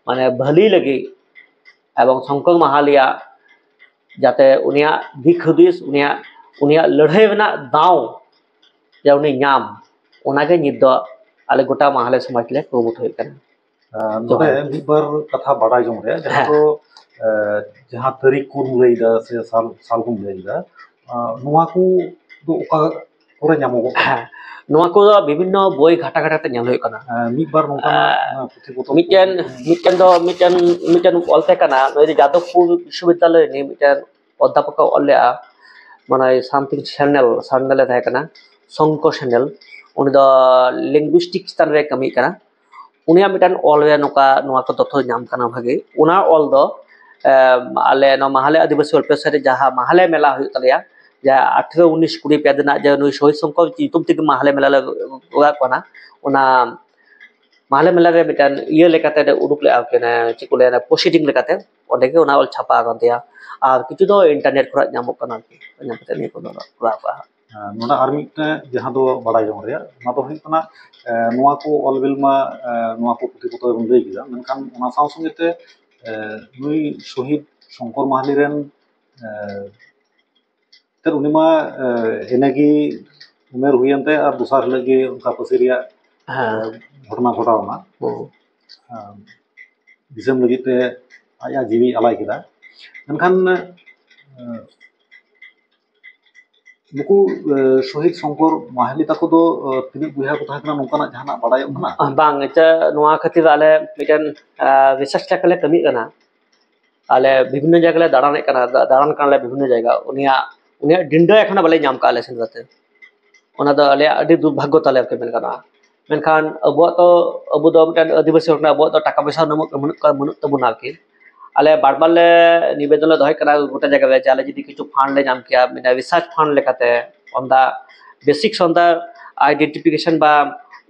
ᱢᱟᱱᱮ ᱵᱷᱟᱹᱞᱤ ᱞᱟᱹᱜᱤᱫ ᱮᱵᱚᱝ ᱥᱚᱝᱠᱚᱨ ᱢᱟᱦᱟᱞᱤᱭᱟᱜ ᱡᱟᱛᱮ ᱩᱱᱤᱭᱟᱜ ᱫᱤᱠ ᱦᱩᱫᱤᱥ, ᱩᱱᱤᱭᱟᱜ ᱩᱱᱤᱭᱟᱜ ᱞᱟᱹᱲᱦᱟᱹᱭ ᱨᱮᱱᱟᱜ ᱫᱟᱣ ᱡᱮ ᱩᱱᱤ ᱧᱟᱢ, ᱚᱱᱟᱜᱮ ᱱᱤᱛ ᱫᱚ ᱟᱞᱮ ᱜᱚᱴᱟ ᱢᱟᱦᱞᱮ ᱥᱚᱢᱟᱡᱽ ᱞᱮ ᱠᱩᱨᱩᱢᱩᱴᱩ ᱦᱩᱭᱩᱜ ᱠᱟᱱᱟ᱾ ᱟᱨ ᱱᱚᱰᱮ ᱡᱚᱦᱟᱨ᱾ ᱢᱤᱫ ᱵᱟᱨ ᱠᱟᱛᱷᱟ ᱵᱟᱰᱟᱭ ᱡᱚᱝ ᱨᱮᱭᱟᱜ, ᱡᱟᱦᱟᱸ ᱦᱮᱸ᱾ ᱫᱚ, ᱮ, ᱡᱟᱦᱟᱸ ᱛᱟᱹᱨᱤᱠᱷ ᱠᱚᱢ ᱞᱟᱹᱭ ᱮᱫᱟ ᱥᱮ ᱥᱟᱞ, ᱥᱟᱞ ᱠᱚᱢ ᱞᱟᱹᱭ ᱮᱫᱟ, ᱟ, ᱱᱚᱣᱟ ᱠᱚ ᱫᱚ ᱚᱠᱟ ᱠᱚᱨᱮ ᱧᱟᱢᱚᱜᱚᱜ ᱠᱟᱱᱟ? ᱦᱮᱸ, ᱱᱚᱣᱟ ᱠᱚᱫᱚ ᱵᱤᱵᱷᱤᱱᱱᱚ ᱵᱳᱭ ᱜᱷᱟᱴᱟ ᱜᱷᱟᱴᱟ ᱛᱮ ᱧᱮᱞ ᱦᱩᱭᱩᱜ ᱠᱟᱱᱟ᱾ ᱮ, ᱢᱤᱫ ᱵᱟᱨ ᱱᱚᱝᱠᱟᱱᱟᱜ, ᱟ, ᱮ, ᱯᱩᱛᱷᱤ ᱯᱚᱛᱚᱵ ᱢᱤᱫᱴᱮᱱ, ᱠᱚ? ᱢᱤᱫᱴᱮᱱ ᱫᱚ ᱢᱤᱫᱴᱮᱱ, ᱢᱤᱫᱴᱮᱱ ᱚᱞ ᱛᱟᱦᱮᱸ ᱠᱟᱱᱟ, ᱱᱩᱭ ᱫᱚ ᱡᱟᱫᱚᱵᱯᱩᱨ ᱵᱤᱥᱥᱚᱵᱤᱫᱽᱫᱟᱞᱚᱭ ᱨᱤᱱᱤᱡ ᱢᱤᱫᱴᱮᱱ ᱚᱫᱽᱫᱷᱟᱯᱚᱠ ᱮ ᱚᱞ ᱞᱮᱫᱼᱟ, ᱢᱟᱱᱮ something ᱥᱮᱱᱮᱞ, ᱥᱮᱱᱮᱞ ᱮ ᱛᱟᱦᱮᱸ ᱠᱟᱱᱟ, ᱥᱚᱝᱠᱚ ᱥᱮᱱᱮᱞ᱾ ᱩᱱᱤ ᱫᱚ linguistic ᱪᱮᱛᱟᱱ ᱨᱮ ᱠᱟᱹᱢᱤ ᱠᱟᱱᱟ᱾ ᱩᱱᱤᱭᱟᱜ ᱢᱤᱫᱴᱟᱝ ᱚᱞ ᱨᱮ ᱱᱚᱝᱠᱟ ᱱᱚᱣᱟ ᱠᱚ ᱛᱚᱛᱛᱷᱚ ᱧᱟᱢ ᱠᱟᱱᱟ ᱵᱷᱟᱜᱮ᱾ ᱚᱱᱟ ᱚᱞ ᱫᱚ, ᱮᱢ, ᱟᱞᱮ ᱱᱚᱣᱟ ᱢᱟᱦᱟᱞᱮ ᱟᱹᱫᱤᱵᱟᱹᱥᱤ ᱚᱞᱯᱮᱥᱟ ᱨᱮ ᱡᱟᱦᱟᱸ ᱢᱟᱦᱟᱞᱮ ᱢᱮᱞᱟ ᱦᱩᱭᱩᱜ ᱛᱟᱞᱮᱭᱟ, ᱡᱟᱦᱟᱸ ᱟᱴᱷᱨᱚ ᱩᱱᱤᱥ ᱠᱩᱲᱤ ᱯᱮ ᱫᱤᱱᱟᱜ ᱡᱮ ᱱᱩᱭ ᱥᱚᱦᱤᱫ ᱥᱚᱝᱠᱚᱨ ᱧᱩᱛᱩᱢ ᱛᱮᱜᱮ ᱢᱟᱦᱟᱞᱮ ᱢᱮᱞᱟ ᱞᱮ ᱠᱚᱨᱟᱣ ᱠᱟᱱᱟ, ᱚᱱᱟ ᱢᱟᱦᱞᱮ ᱢᱮᱞᱟ ᱨᱮ ᱢᱤᱫᱴᱟᱝ ᱤᱭᱟᱹ ᱞᱮᱠᱟᱛᱮ ᱞᱮ ᱩᱰᱩᱠ ᱞᱮᱜᱼᱟ, ᱪᱮᱫ ᱠᱚ ᱞᱟᱹᱭᱟ, proceeding ᱞᱮᱠᱟᱛᱮ ᱚᱸᱰᱮ ᱜᱮ ᱚᱱᱟ ᱚᱞ ᱪᱷᱟᱯᱟ ᱟᱠᱟᱱ ᱛᱟᱭᱟ᱾ ᱟᱨ ᱠᱤᱪᱷᱩ ᱫᱚ internet ᱠᱷᱚᱱᱟᱜ ᱧᱟᱢᱚᱜ ᱠᱟᱱᱟ ᱟᱨᱠᱤ, ᱧᱟᱢ ᱠᱟᱛᱮ ᱱᱤᱭᱟᱹ ᱠᱚᱫᱚ ᱠᱚᱨᱟᱣ ᱠᱟᱜᱼᱟ᱾ ᱦᱮᱸ, ᱱᱚᱰᱮ ᱟᱨ ᱢᱤᱫᱴᱮᱱ ᱡᱟᱦᱟᱸ ᱫᱚ ᱵᱟᱲᱟᱭ ᱡᱚᱝ ᱨᱮᱭᱟᱜ, ᱚᱱᱟ ᱫᱚ ᱦᱩᱭᱩᱜ ᱠᱟᱱᱟ, ᱮ, ᱱᱚᱣᱟ ᱠᱚ ᱚᱞ ᱵᱤᱞ ᱢᱟ, ᱮ, ᱱᱚᱣᱟ ᱠᱚ ᱯᱩᱛᱷᱤ ᱯᱚᱛᱚᱵ ᱵᱚᱱ ᱞᱟᱹᱭ ᱠᱮᱫᱟ, ᱢᱮᱱᱠᱷᱟᱱ ᱚᱱᱟ ᱥᱟᱶ ᱥᱚᱸᱜᱮ ᱛᱮ, ᱮ, ᱱᱩᱭ ᱥᱚᱦᱤᱫ ᱥᱚᱝᱠᱚᱨ ᱢᱟᱦᱟᱞᱤ ᱨᱮᱱ, ᱮ, ᱛᱮ ᱩᱱᱤ ᱢᱟ, ᱮ, ᱤᱱᱟᱹᱜᱮ ᱩᱢᱮᱨ ᱦᱩᱭᱮᱱ ᱛᱟᱭᱟ ᱟᱨ ᱫᱚᱥᱟᱨ ᱦᱤᱞᱳᱜ ᱜᱮ ᱚᱱᱠᱟ ᱯᱷᱟᱹᱥᱤ ᱨᱮᱭᱟᱜ, ᱦᱮᱸ᱾ ᱮ, ᱜᱷᱚᱴᱚᱱᱟ ᱜᱷᱚᱴᱟᱣ ᱮᱱᱟ᱾ ᱦᱩᱸ᱾ ᱮ, ᱫᱤᱥᱚᱢ ᱞᱟᱹᱜᱤᱫ ᱛᱮ ᱟᱡᱟᱜ ᱡᱤᱣᱤ ᱟᱞᱟᱭ ᱠᱮᱫᱟ᱾ ᱢᱮᱱᱠᱷᱟᱱ, ᱮ, ᱱᱩᱠᱩ ᱥᱚᱦᱤᱫ ᱥᱚᱝᱠᱚᱨ ᱢᱟᱦᱟᱞᱤ ᱛᱟᱠᱚ ᱫᱚ ᱛᱤᱱᱟᱹᱜ ᱵᱚᱭᱦᱟ ᱠᱚ ᱛᱟᱦᱮᱸ ᱠᱟᱱᱟ, ᱱᱚᱝᱠᱟᱱᱟᱜ ᱡᱟᱦᱟᱱᱟᱜ ᱵᱟᱲᱟᱭᱚᱜ ᱠᱟᱱᱟ? ᱵᱟᱝ, ᱮᱴᱟ ᱱᱚᱣᱟ ᱠᱷᱟᱹᱛᱤᱨ ᱟᱞᱮ ᱢᱤᱫᱴᱮᱱ ᱨᱤᱥᱟᱨᱪ ᱞᱮᱠᱟᱞᱮ ᱠᱟᱹᱢᱤᱭᱮᱫ ᱠᱟᱱᱟ᱾ ᱟᱞᱮ ᱵᱤᱵᱷᱤᱱᱱᱚ ᱡᱟᱭᱜᱟ ᱞᱮ ᱫᱟᱬᱟᱱᱮᱫ ᱠᱟᱱᱟ, ᱫᱟᱬᱟᱱ ᱠᱟᱱᱟᱞᱮ ᱵᱤᱵᱷᱤᱱᱱᱚ ᱡᱟᱭᱜᱟ᱾ ᱩᱱᱤᱭᱟᱜ ᱩᱱᱤᱭᱟᱜ ᱰᱤᱱᱰᱟᱹ ᱮᱠᱷᱚᱱᱳ ᱵᱟᱞᱮ ᱧᱟᱢ ᱠᱟᱜᱼᱟ ᱟᱞᱮ ᱥᱮᱸᱫᱽᱨᱟ ᱛᱮ᱾ ᱚᱱᱟ ᱫᱚ ᱟᱞᱮᱭᱟᱜ ᱟᱹᱰᱤ ᱫᱩᱨᱵᱷᱟᱜᱽᱜᱚ ᱛᱟᱞᱮ ᱟᱨᱠᱤ ᱢᱮᱱ ᱜᱟᱱᱚᱜᱼᱟ᱾ ᱢᱮᱱᱠᱷᱟᱱ ᱟᱵᱚᱣᱟᱜ ᱫᱚ, ᱟᱵᱚ ᱫᱚ ᱢᱤᱫᱴᱮᱱ ᱟᱹᱫᱤᱵᱟᱹᱥᱤ ᱦᱚᱲ ᱠᱟᱱᱟ, ᱟᱵᱚᱣᱟᱜ ᱫᱚ ᱴᱟᱠᱟ ᱯᱚᱭᱥᱟ ᱩᱱᱟᱹᱜ ᱵᱟᱹᱱᱩᱜ, ᱵᱟᱹᱱᱩᱜ ᱛᱟᱵᱚᱱᱟ ᱟᱨᱠᱤ᱾ ᱟᱞᱮ ᱵᱟᱨ ᱵᱟᱨ ᱞᱮ ᱱᱤᱵᱮᱫᱚᱱ ᱞᱮ ᱫᱚᱦᱚᱭᱮᱫ ᱠᱟᱱᱟ ᱜᱚᱴᱟ ᱡᱟᱭᱜᱟ ᱨᱮ, ᱡᱮ ᱟᱞᱮ ᱡᱩᱫᱤ ᱠᱤᱪᱷᱩ ᱯᱷᱟᱱᱰ ᱞᱮ ᱧᱟᱢ ᱠᱮᱭᱟ, ᱢᱤᱫᱴᱮᱱ ᱨᱤᱥᱟᱨᱪ ᱯᱷᱟᱱᱰ ᱞᱮᱠᱟᱛᱮ, on the basics on the identification ᱵᱟ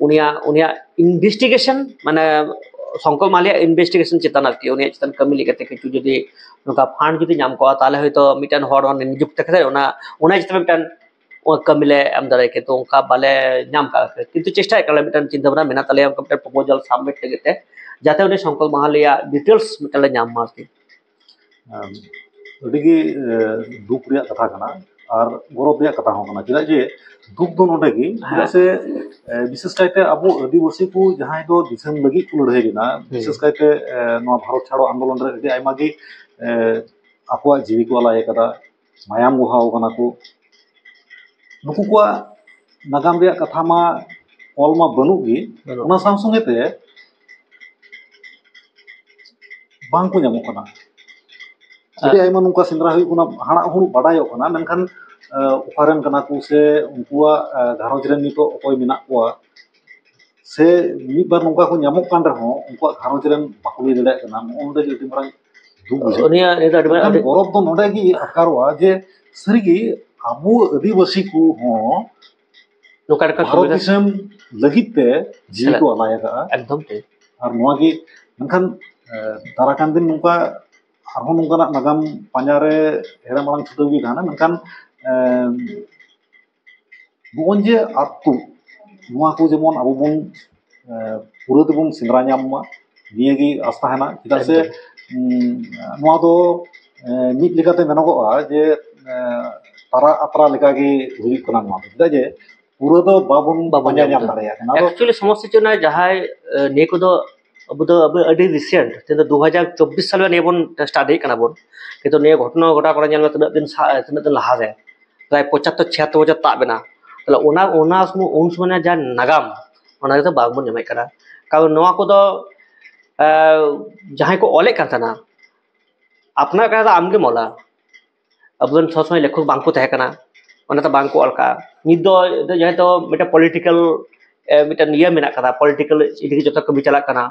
ᱩᱱᱤᱭᱟᱜ, ᱩᱱᱤᱭᱟᱜ ᱤᱱᱵᱷᱮᱥᱴᱤᱜᱮᱥᱚᱱ, ᱢᱟᱱᱮ ᱥᱚᱝᱠᱚᱨ ᱢᱟᱦᱟᱞᱤᱭᱟᱜ ᱤᱱᱵᱷᱮᱥᱴᱤᱜᱮᱥᱚᱱ ᱪᱮᱛᱟᱱ ᱟᱨᱠᱤ, ᱩᱱᱤᱭᱟᱜ ᱪᱮᱛᱟᱱ ᱠᱟᱹᱢᱤ ᱞᱮᱠᱟᱛᱮ ᱠᱤᱪᱷᱩ ᱡᱩᱫᱤ ᱱᱚᱝᱠᱟ ᱯᱷᱟᱱᱰ ᱡᱩᱫᱤ ᱧᱟᱢ ᱠᱚᱜᱼᱟ, ᱛᱟᱦᱚᱞᱮ ᱦᱚᱭᱛᱳ ᱢᱤᱫᱴᱮᱱ ᱦᱚᱲ ᱦᱚᱸ ᱱᱤᱡᱩᱠᱛ ᱠᱟᱛᱮ ᱚᱱᱟ, ᱚᱱᱟ ᱪᱮᱛᱟᱱ ᱨᱮ ᱢᱤᱫᱴᱮᱱ ᱠᱟᱹᱢᱤ ᱞᱮ ᱮᱢ ᱫᱟᱲᱮ ᱠᱮᱭᱟ᱾ ᱛᱚ ᱚᱱᱠᱟ ᱵᱟᱞᱮ ᱧᱟᱢ ᱠᱟᱜᱼᱟ, ᱠᱤᱱᱛᱩ ᱪᱮᱥᱴᱟᱭᱮᱫ ᱠᱟᱱᱟᱞᱮ, ᱢᱤᱫᱴᱮᱱ ᱪᱤᱱᱛᱟᱹ ᱵᱷᱟᱵᱽᱱᱟ ᱢᱮᱱᱟᱜ ᱛᱟᱞᱮᱭᱟ, ᱚᱱᱠᱟ ᱢᱤᱫᱴᱮᱱ ᱯᱨᱚᱯᱳᱡᱟᱞ ᱥᱟᱵᱢᱤᱴ ᱞᱟᱹᱜᱤᱫ ᱛᱮ, ᱡᱟᱛᱮ ᱩᱱᱤ ᱥᱚᱝᱠᱚᱨ ᱢᱟᱦᱟᱞᱤᱭᱟᱜ ᱰᱤᱴᱮᱞᱥ ᱢᱤᱫᱴᱮᱱ ᱞᱮ ᱧᱟᱢ ᱢᱟ ᱟᱨᱠᱤ᱾ ᱟᱹᱰᱤᱜᱮ ᱫᱩᱠ ᱨᱮᱭᱟᱜ ᱠᱟᱛᱷᱟ ᱠᱟᱱᱟ ᱟᱨ ᱜᱚᱨᱚᱵᱽ ᱨᱮᱭᱟᱜ ᱠᱟᱛᱷᱟ ᱦᱚᱸ ᱠᱟᱱᱟ᱾ ᱪᱮᱫᱟᱜ ᱡᱮ ᱫᱩᱠ ᱫᱚ ᱱᱚᱰᱮ ᱜᱮ, ᱪᱮᱫᱟᱜ ᱥᱮ ᱵᱤᱥᱮᱥ ᱠᱟᱭᱛᱮ ᱟᱵᱚ ᱟᱹᱫᱤᱵᱟᱹᱥᱤ ᱠᱚ ᱡᱟᱦᱟᱸᱭ ᱫᱚ ᱫᱤᱥᱚᱢ ᱞᱟᱹᱜᱤᱫ ᱠᱚ ᱞᱟᱹᱲᱦᱟᱹᱭ ᱞᱮᱱᱟ, ᱵᱤᱥᱮᱥ ᱠᱟᱭᱛᱮ ᱱᱚᱣᱟ ᱵᱷᱟᱨᱚᱛ ᱪᱷᱟᱲᱚ ᱟᱱᱫᱳᱞᱚᱱ ᱨᱮ ᱟᱹᱰᱤ ᱟᱭᱢᱟ ᱜᱮ ᱟᱠᱚᱣᱟᱜ ᱡᱤᱣᱤ ᱠᱚ ᱟᱞᱟᱭ ᱟᱠᱟᱫᱟ, ᱢᱟᱭᱟᱢ ᱵᱚᱦᱟᱣ ᱠᱟᱱᱟ ᱠᱚ᱾ ᱱᱩᱠᱩ ᱠᱚᱣᱟᱜ ᱱᱟᱜᱟᱢ ᱨᱮᱭᱟᱜ ᱠᱟᱛᱷᱟ ᱢᱟ ᱚᱞ ᱢᱟ ᱵᱟᱹᱱᱩᱜ ᱜᱮ, ᱚᱱᱟ ᱥᱟᱶ ᱥᱚᱸᱜᱮ ᱛᱮ ᱵᱟᱝ ᱠᱚ ᱧᱟᱢᱚᱜ ᱠᱟᱱᱟ᱾ ᱟᱹᱰᱤ ᱟᱭᱢᱟ ᱱᱚᱝᱠᱟ ᱥᱮᱸᱫᱽᱨᱟ ᱦᱩᱭᱩᱜ ᱠᱟᱱᱟ, ᱦᱟᱲᱟᱜ ᱦᱩᱲᱩ ᱵᱟᱰᱟᱭᱚᱜ ᱠᱟᱱᱟ, ᱢᱮᱱᱠᱷᱟᱱ ᱚᱠᱟᱨᱮᱱ ᱠᱟᱱᱟ ᱠᱚ ᱥᱮ ᱩᱱᱠᱩᱣᱟᱜ ᱜᱷᱟᱨᱚᱸᱡᱽ ᱨᱮᱱ ᱱᱤᱛᱚᱜ ᱚᱠᱚᱭ ᱢᱮᱱᱟᱜ ᱠᱚᱣᱟ, ᱥᱮ ᱢᱤᱫ ᱵᱟᱨ ᱱᱚᱝᱠᱟ ᱠᱚ ᱧᱟᱢᱚᱜ ᱠᱟᱱ ᱨᱮᱦᱚᱸ ᱩᱱᱠᱩᱣᱟᱜ ᱜᱷᱟᱨᱚᱸᱡᱽ ᱨᱮᱱ ᱵᱟᱠᱚ ᱞᱟᱹᱭ ᱫᱟᱲᱮᱭᱟᱜ ᱠᱟᱱᱟ᱾ ᱱᱚᱜᱼᱚ ᱱᱚᱰᱮ ᱡᱮ ᱟᱹᱰᱤ ᱢᱟᱨᱟᱝ ᱫᱩᱠ ᱵᱩᱡᱷᱟᱹᱜ ᱩᱱᱤᱭᱟᱜ ᱱᱤᱭᱟᱹ ᱫᱚ ᱟᱹᱰᱤ ᱢᱟᱨᱟᱝ ᱠᱟᱱᱟ᱾ ᱟᱹᱰᱤ ᱜᱚᱨᱚᱵᱽ ᱫᱚ ᱱᱚᱰᱮ ᱜᱮ ᱟᱴᱠᱟᱨᱚᱜᱼᱟ ᱡᱮ ᱥᱟᱹᱨᱤᱜᱮ ᱟᱵᱚ ᱟᱹᱫᱤᱵᱟᱹᱥᱤ ᱠᱚ ᱦᱚᱸ ᱱᱚᱝᱠᱟ ᱞᱮᱠᱟ ᱵᱷᱟᱨᱚᱛ ᱠᱟᱹᱢᱤ ᱨᱮ ᱫᱤᱥᱚᱢ ᱞᱟᱹᱜᱤᱫ ᱛᱮ ᱡᱤᱣᱤ ᱠᱚ ᱟᱞᱟᱭ ᱟᱠᱟᱫᱼᱟ᱾ ᱮᱠᱫᱚᱢ ᱴᱷᱤᱠ᱾ ᱟᱨ ᱱᱚᱣᱟ ᱜᱮ ᱢᱮᱱᱠᱷᱟᱱ ᱫᱟᱨᱟ ᱠᱟᱱ ᱫᱤᱱ ᱱᱚᱝᱠᱟ ᱟᱨᱦᱚᱸ ᱱᱚᱝᱠᱟᱱᱟᱜ ᱱᱟᱜᱟᱢ ᱯᱟᱸᱡᱟ ᱨᱮ ᱦᱮᱲᱮ ᱢᱟᱲᱟᱝ ᱪᱷᱩᱴᱟᱹᱣ ᱜᱮ ᱛᱟᱦᱮᱱᱟ᱾ ᱢᱮᱱᱠᱷᱟᱱ ᱱᱚᱜᱼᱚᱭ ᱡᱮ ᱟᱹᱛᱩ, ᱱᱚᱣᱟ ᱠᱚ ᱡᱮᱢᱚᱱ ᱟᱵᱚ ᱵᱚᱱ ᱯᱩᱨᱟᱹ ᱛᱮᱵᱚᱱ ᱥᱮᱸᱫᱽᱨᱟ ᱧᱟᱢ ᱢᱟ, ᱱᱤᱭᱟᱹ ᱜᱮ ᱟᱥ ᱛᱟᱦᱮᱱᱟ᱾ ᱪᱮᱫᱟᱜ ᱥᱮ ᱱᱚᱣᱟ ᱫᱚ ᱢᱤᱫ ᱞᱮᱠᱟᱛᱮ ᱢᱮᱱᱚᱜᱚᱜᱼᱟ ᱡᱮ ᱛᱟᱨᱟ ᱟᱛᱨᱟ ᱞᱮᱠᱟᱜᱮ ᱦᱩᱭᱩᱜ ᱠᱟᱱᱟ ᱱᱚᱣᱟ ᱫᱚ᱾ ᱪᱮᱫᱟᱜ ᱡᱮ ᱯᱩᱨᱟᱹ ᱫᱚ ᱵᱟᱵᱚᱱ ᱵᱟᱵᱚᱱ ᱯᱟᱸᱡᱟ ᱧᱟᱢ ᱧᱟᱢ ᱮᱫᱟ᱾ ᱫᱟᱲᱮᱭᱟᱜ ᱠᱟᱱᱟ᱾ ᱟᱫᱚ ᱮᱠᱪᱩᱭᱮᱞᱤ ᱥᱚᱢᱚᱥᱥᱟ ᱪᱮᱫ ᱠᱟᱱᱟ, ᱡᱟᱦᱟᱸᱭ ᱱᱤᱭᱟᱹ ᱠᱚᱫᱚ ᱟᱵᱚ ᱫᱚ ᱟᱵᱚ ᱟᱹᱰᱤ ᱨᱤᱥᱮᱱᱴ, ᱛᱮᱦᱮᱧ ᱫᱚ ᱫᱩ ᱦᱟᱡᱟᱨ ᱪᱚᱵᱵᱤᱥ ᱥᱟᱞ ᱨᱮ ᱱᱤᱭᱟᱹ ᱵᱚᱱ ᱥᱴᱟᱰᱤᱭᱮᱫ ᱠᱟᱱᱟ ᱵᱚᱱ, ᱠᱤᱱᱛᱩ ᱱᱤᱭᱟᱹ ᱜᱷᱚᱴᱚᱱᱟ ᱜᱷᱚᱴᱟᱣ ᱠᱟᱱᱟ ᱧᱮᱞ ᱢᱮ ᱛᱤᱱᱟᱹᱜ ᱫᱤᱱ ᱥᱟ-, ᱛᱤᱱᱟᱹᱜ ᱫᱤᱱ ᱞᱟᱦᱟ ᱨᱮ᱾ ᱯᱨᱟᱭ ᱯᱚᱸᱪᱟᱛᱛᱳᱨ ᱪᱷᱤᱭᱟᱛᱛᱳᱨ ᱵᱚᱪᱷᱚᱨ ᱛᱟᱵ ᱮᱱᱟ᱾ ᱛᱟᱦᱚᱞᱮ ᱚᱱᱟ ᱚᱱᱟ ᱥᱚᱢᱚᱭ ᱩᱱ ᱥᱚᱢᱚᱭ ᱨᱮᱱᱟᱜ ᱡᱟᱦᱟᱸ ᱱᱟᱜᱟᱢ, ᱚᱱᱟ ᱜᱮᱛᱚ ᱵᱟᱝᱵᱚᱱ ᱧᱟᱢᱮᱫ ᱠᱟᱱᱟ᱾ ᱠᱟᱨᱚᱱ ᱱᱚᱣᱟ ᱠᱚᱫᱚ ᱡᱟᱦᱟᱸᱭ ᱠᱚ ᱚᱞᱮᱫ ᱠᱟᱱ ᱛᱟᱦᱮᱱᱟ, ᱟᱯᱱᱟᱨ ᱠᱟᱛᱷᱟ ᱫᱚ ᱟᱢᱜᱮᱢ ᱚᱞᱟ᱾ ᱟᱵᱚᱨᱮᱱ ᱥᱚᱵ ᱥᱚᱢᱚᱭ ᱞᱮᱠᱷᱚᱠ ᱵᱟᱝᱠᱚ ᱛᱟᱦᱮᱸ ᱠᱟᱱᱟ, ᱚᱱᱟᱛᱮ ᱵᱟᱝᱠᱚ ᱚᱞ ᱠᱟᱜᱼᱟ᱾ ᱱᱤᱛ ᱫᱚ ᱡᱟᱦᱟᱸᱭ ᱫᱚ ᱢᱤᱫᱴᱮᱱ ᱯᱚᱞᱤᱴᱤᱠᱮᱞ ᱢᱤᱫᱴᱮᱱ ᱤᱭᱟᱹ ᱢᱮᱱᱟᱜ ᱠᱟᱫᱟ, ᱯᱚᱞᱤᱴᱤᱠᱮᱞ ᱤᱫᱤ ᱠᱟᱛᱮ ᱡᱚᱛᱚ ᱠᱟᱹᱢᱤ ᱪᱟᱞᱟᱜ ᱠᱟᱱᱟ᱾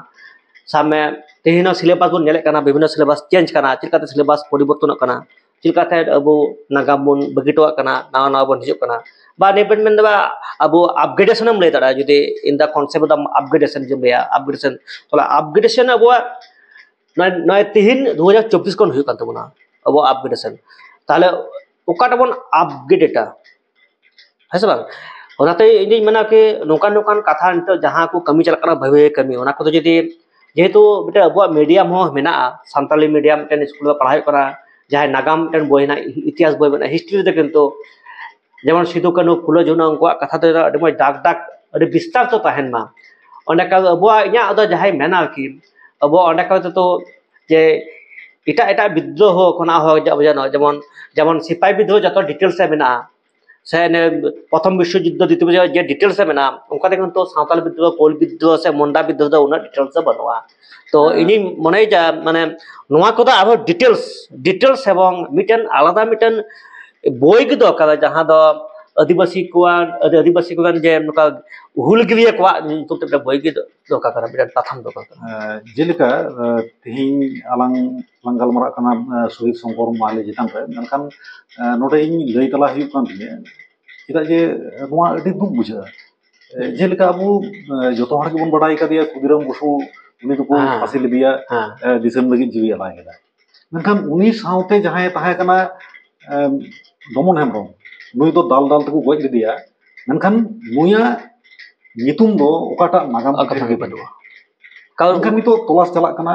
ᱥᱟᱵ ᱢᱮ, ᱛᱮᱦᱮᱧ ᱦᱚᱸ ᱥᱤᱞᱮᱵᱟᱥ ᱵᱚᱱ ᱧᱮᱞᱮᱫ ᱠᱟᱱᱟ, ᱵᱤᱵᱷᱤᱱᱱᱚ ᱥᱤᱞᱮᱵᱟᱥ ᱪᱮᱧᱡᱽ ᱠᱟᱱᱟ, ᱪᱮᱫ ᱞᱮᱠᱟᱛᱮ ᱥᱤᱞᱮᱵᱟᱥ ᱯᱚᱨᱤᱵᱚᱨᱛᱚᱱᱚᱜ ᱠᱟᱱᱟ, ᱪᱮᱫ ᱞᱮᱠᱟᱛᱮ ᱟᱵᱚ ᱱᱟᱜᱟᱢ ᱵᱚᱱ ᱵᱟᱹᱜᱤ ᱦᱚᱴᱚ ᱠᱟᱜ ᱠᱟᱱᱟ, ᱱᱟᱣᱟ ᱱᱟᱣᱟ ᱵᱚᱱ ᱦᱤᱡᱩᱜ ᱠᱟᱱᱟ᱾ ᱵᱟ ᱱᱤᱭᱟᱹ ᱵᱚᱱ ᱢᱮᱱᱫᱟ ᱵᱟ ᱟᱵᱚ ᱟᱯᱜᱨᱮᱰᱮᱥᱚᱱ ᱮᱢ ᱞᱟᱹᱭ ᱫᱟᱲᱮᱭᱟᱜᱼᱟ, ᱡᱩᱫᱤ in the concept of upgradation ᱡᱩᱫᱤᱢ ᱞᱟᱹᱭᱟ, ᱟᱯᱜᱨᱮᱰᱮᱥᱚᱱ, ᱛᱟᱦᱚᱞᱮ ᱟᱯᱜᱨᱮᱰᱮᱥᱚᱱ ᱟᱵᱚᱣᱟᱜ ᱱᱚᱜᱼᱚᱭ ᱱᱚᱜᱼᱚᱭ ᱛᱤᱦᱤᱧ ᱫᱩ ᱦᱟᱡᱟᱨ ᱪᱚᱵᱵᱤᱥ ᱠᱷᱚᱱ ᱦᱩᱭᱩᱜ ᱠᱟᱱ ᱛᱟᱵᱚᱱᱟ ᱟᱵᱚᱣᱟᱜ ᱟᱯᱜᱨᱮᱰᱮᱥᱚᱱ᱾ ᱛᱟᱦᱚᱞᱮ ᱚᱠᱟᱴᱟᱜ ᱵᱚᱱ ᱟᱯᱜᱨᱮᱰᱟ, ᱦᱮᱸ ᱥᱮ ᱵᱟᱝ? ᱚᱱᱟᱛᱮ ᱤᱧ ᱫᱩᱧ ᱢᱮᱱᱟ ᱠᱤ ᱱᱚᱝᱠᱟᱱ ᱱᱚᱝᱠᱟᱱ ᱠᱟᱛᱷᱟ ᱱᱤᱛᱚᱜ ᱡᱟᱦᱟᱸ ᱠᱚ ᱠᱟᱹᱢᱤ ᱪᱟᱞᱟᱜ ᱠᱟᱱᱟ, ᱵᱷᱟᱹᱜᱤ ᱵᱷᱟᱹᱜᱤ ᱠᱟᱹᱢᱤ, ᱚᱱᱟ ᱠᱚᱫᱚ ᱡᱩᱫᱤ, ᱡᱮᱦᱮᱛᱩ ᱢᱤᱫᱴᱮᱱ ᱟᱵᱚᱣᱟᱜ ᱢᱤᱰᱤᱭᱟᱢ ᱦᱚᱸ ᱢᱮᱱᱟᱜᱼᱟ, ᱥᱟᱱᱛᱟᱞᱤ ᱢᱤᱰᱤᱭᱟᱢ ᱢᱤᱫᱴᱮᱱ ᱥᱠᱩᱞ ᱨᱮ ᱯᱟᱲᱦᱟᱣ ᱦᱩᱭᱩᱜ ᱠᱟᱱᱟ, ᱡᱟᱦᱟᱸᱭ ᱱᱟᱜᱟᱢ ᱢᱤᱫᱴᱮᱱ ᱵᱳᱭ ᱦᱮᱱᱟᱜᱼᱟ, ᱤᱛᱤᱦᱟᱥ ᱵᱳᱭ ᱢᱮᱱᱟᱜᱼᱟ, ᱦᱤᱥᱴᱨᱤ ᱨᱮ ᱠᱤᱱᱛᱩ ᱡᱮᱢᱚᱱ ᱥᱤᱫᱩ ᱠᱟᱹᱱᱦᱩ ᱯᱷᱩᱞᱳ ᱡᱷᱟᱱᱳ ᱩᱱᱠᱩᱣᱟᱜ ᱠᱟᱛᱷᱟ ᱫᱚ ᱟᱹᱰᱤ ᱢᱚᱡᱽ ᱫᱟᱜᱽ ᱫᱟᱜᱽ ᱟᱹᱰᱤ ᱵᱤᱥᱛᱟᱨ ᱛᱮ ᱛᱟᱦᱮᱱ ᱢᱟ᱾ ᱚᱸᱰᱮ ᱠᱷᱟᱱ ᱟᱵᱚᱣᱟᱜ, ᱤᱧᱟᱹᱜ ᱫᱚ ᱡᱟᱦᱟᱸᱭ ᱢᱮᱱᱟ ᱟᱨᱠᱤ, ᱟᱵᱚ ᱚᱸᱰᱮ ᱠᱷᱚᱱ ᱛᱮᱫᱚ ᱡᱮ ᱮᱴᱟᱜ ᱮᱴᱟᱜ ᱵᱤᱫᱽᱫᱨᱳᱦᱚ ᱠᱷᱚᱱᱟᱜ ᱦᱚᱸ ᱡᱮ-, ᱡᱮᱱᱚ ᱡᱮᱢᱚᱱ, ᱡᱮᱢᱚᱱ ᱥᱤᱯᱟᱦᱤ ᱵᱤᱫᱽᱫᱨᱳᱦᱚ ᱡᱚᱛᱚ ᱰᱤᱴᱮᱞᱥ ᱨᱮ ᱢᱮᱱᱟᱜᱼᱟ, ᱥᱮ ᱚᱱᱮ ᱯᱨᱚᱛᱷᱚᱢ ᱵᱤᱥᱥᱚ ᱡᱩᱫᱽᱫᱷᱚ, ᱫᱤᱛᱤᱭᱚ ᱵᱤᱥᱥᱚ ᱡᱮ ᱰᱤᱴᱮᱞᱥ ᱨᱮ ᱢᱮᱱᱟᱜᱼᱟ, ᱚᱱᱠᱟ ᱛᱮ ᱠᱤᱱᱛᱩ ᱥᱟᱱᱛᱟᱲ ᱵᱤᱫᱽᱫᱨᱳᱦᱚ, ᱠᱳᱞ ᱵᱤᱫᱽᱫᱨᱳᱦᱚ ᱥᱮ ᱢᱩᱱᱰᱟ ᱵᱤᱫᱽᱫᱨᱳᱦᱚ ᱫᱚ ᱩᱱᱟᱹᱜ ᱰᱤᱴᱮᱞᱥ ᱫᱚ ᱵᱟᱹᱱᱩᱜᱼᱟ᱾ ᱛᱚ ᱦᱮᱸ᱾ ᱤᱧᱤᱧ ᱢᱚᱱᱮᱭᱮᱫᱟ, ᱢᱟᱱᱮ, ᱱᱚᱣᱟ ᱠᱚᱫᱚ ᱟᱨᱦᱚᱸ ᱰᱤᱴᱮᱞᱥ, ᱰᱤᱴᱮᱞᱥ ᱮᱵᱚᱝ ᱢᱤᱫᱴᱮᱱ ᱟᱞᱟᱫᱟ ᱢᱤᱫᱴᱮᱱ ᱵᱳᱭ ᱜᱮ ᱫᱚᱨᱠᱟᱨᱟ, ᱡᱟᱦᱟᱸ ᱫᱚ ᱟᱹᱫᱤᱵᱟᱹᱥᱤ ᱠᱚᱣᱟᱜ, ᱟᱹᱫᱤ-, ᱟᱹᱫᱤᱵᱟᱹᱥᱤ ᱠᱚᱣᱟᱜ ᱡᱮ ᱱᱚᱝᱠᱟ ᱦᱩᱞᱜᱟᱹᱨᱤᱭᱟᱹ ᱠᱚᱣᱟᱜ ᱧᱩᱛᱩᱢ ᱛᱮ ᱢᱤᱫᱴᱮᱱ ᱵᱳᱭ ᱜᱮ ᱫᱚᱨᱠᱟᱨ ᱠᱟᱱᱟ, ᱢᱤᱫᱴᱮᱱ ᱯᱟᱛᱷᱟᱢ ᱫᱚᱨᱠᱟᱨ ᱠᱟᱱᱟ᱾ ᱮᱸ, ᱡᱮᱞᱮᱠᱟ, ᱮᱸ, ᱛᱮᱦᱮᱧ ᱟᱞᱟᱝ ᱞᱟᱝ ᱜᱟᱞᱢᱟᱨᱟᱜ ᱠᱟᱱᱟ, ᱮᱸ, ᱥᱚᱦᱤᱫ ᱥᱚᱝᱠᱚᱨ ᱢᱟᱦᱞᱮ ᱪᱮᱛᱟᱱ ᱨᱮ, ᱢᱮᱱᱠᱷᱟᱱ, ᱮᱸ, ᱱᱚᱰᱮ ᱤᱧ ᱞᱟᱹᱭ ᱛᱟᱞᱟ ᱦᱩᱭᱩᱜ ᱠᱟᱱ ᱛᱤᱧᱟᱹ, ᱪᱮᱫᱟᱜ ᱡᱮ ᱱᱚᱣᱟ ᱟᱹᱰᱤ ᱫᱩᱠ ᱵᱩᱡᱷᱟᱹᱜᱼᱟ᱾ ᱮᱸ, ᱡᱮᱞᱮᱠᱟ ᱟᱵᱚ, ᱮᱸ, ᱡᱚᱛᱚ ᱦᱚᱲ ᱜᱮᱵᱚᱱ ᱵᱟᱰᱟᱭ ᱠᱟᱫᱮᱭᱟ, ᱠᱷᱩᱫᱤᱨᱟᱢ ᱵᱚᱥᱩ, ᱩᱱᱤ ᱫᱚᱠᱚ ᱦᱮᱸ᱾ ᱯᱷᱟᱸᱥᱤ ᱞᱮᱫᱮᱭᱟ, ᱦᱮᱸ᱾ ᱮᱸ, ᱫᱤᱥᱚᱢ ᱞᱟᱹᱜᱤᱫ ᱡᱤᱣᱤ ᱟᱞᱟᱭ ᱠᱮᱫᱟ᱾ ᱢᱮᱱᱠᱷᱟᱱ ᱩᱱᱤ ᱥᱟᱶᱛᱮ ᱡᱟᱦᱟᱸᱭ ᱛᱟᱦᱮᱸ ᱠᱟᱱᱟ, ᱮᱸ, ᱰᱚᱢᱚᱱ ᱦᱮᱢᱵᱨᱚᱢ, ᱱᱩᱭ ᱫᱚ ᱫᱟᱞ ᱫᱟᱞ ᱛᱮᱠᱚ ᱜᱚᱡ ᱞᱮᱫᱮᱭᱟ, ᱢᱮᱱᱠᱷᱟᱱ ᱱᱩᱭᱟᱜ ᱧᱩᱛᱩᱢ ᱫᱚ ᱚᱠᱟᱴᱟᱜ ᱱᱟᱜᱟᱢ ᱚᱠᱟ ᱯᱩᱛᱷᱤ ᱨᱮ ᱜᱮ ᱵᱟᱹᱱᱩᱜᱼᱟ᱾ ᱠᱟᱨᱚᱱ ᱢᱮᱱᱠᱷᱟᱱ ᱱᱤᱛᱚᱜ ᱛᱚᱞᱟᱥ ᱪᱟᱞᱟᱜ ᱠᱟᱱᱟ᱾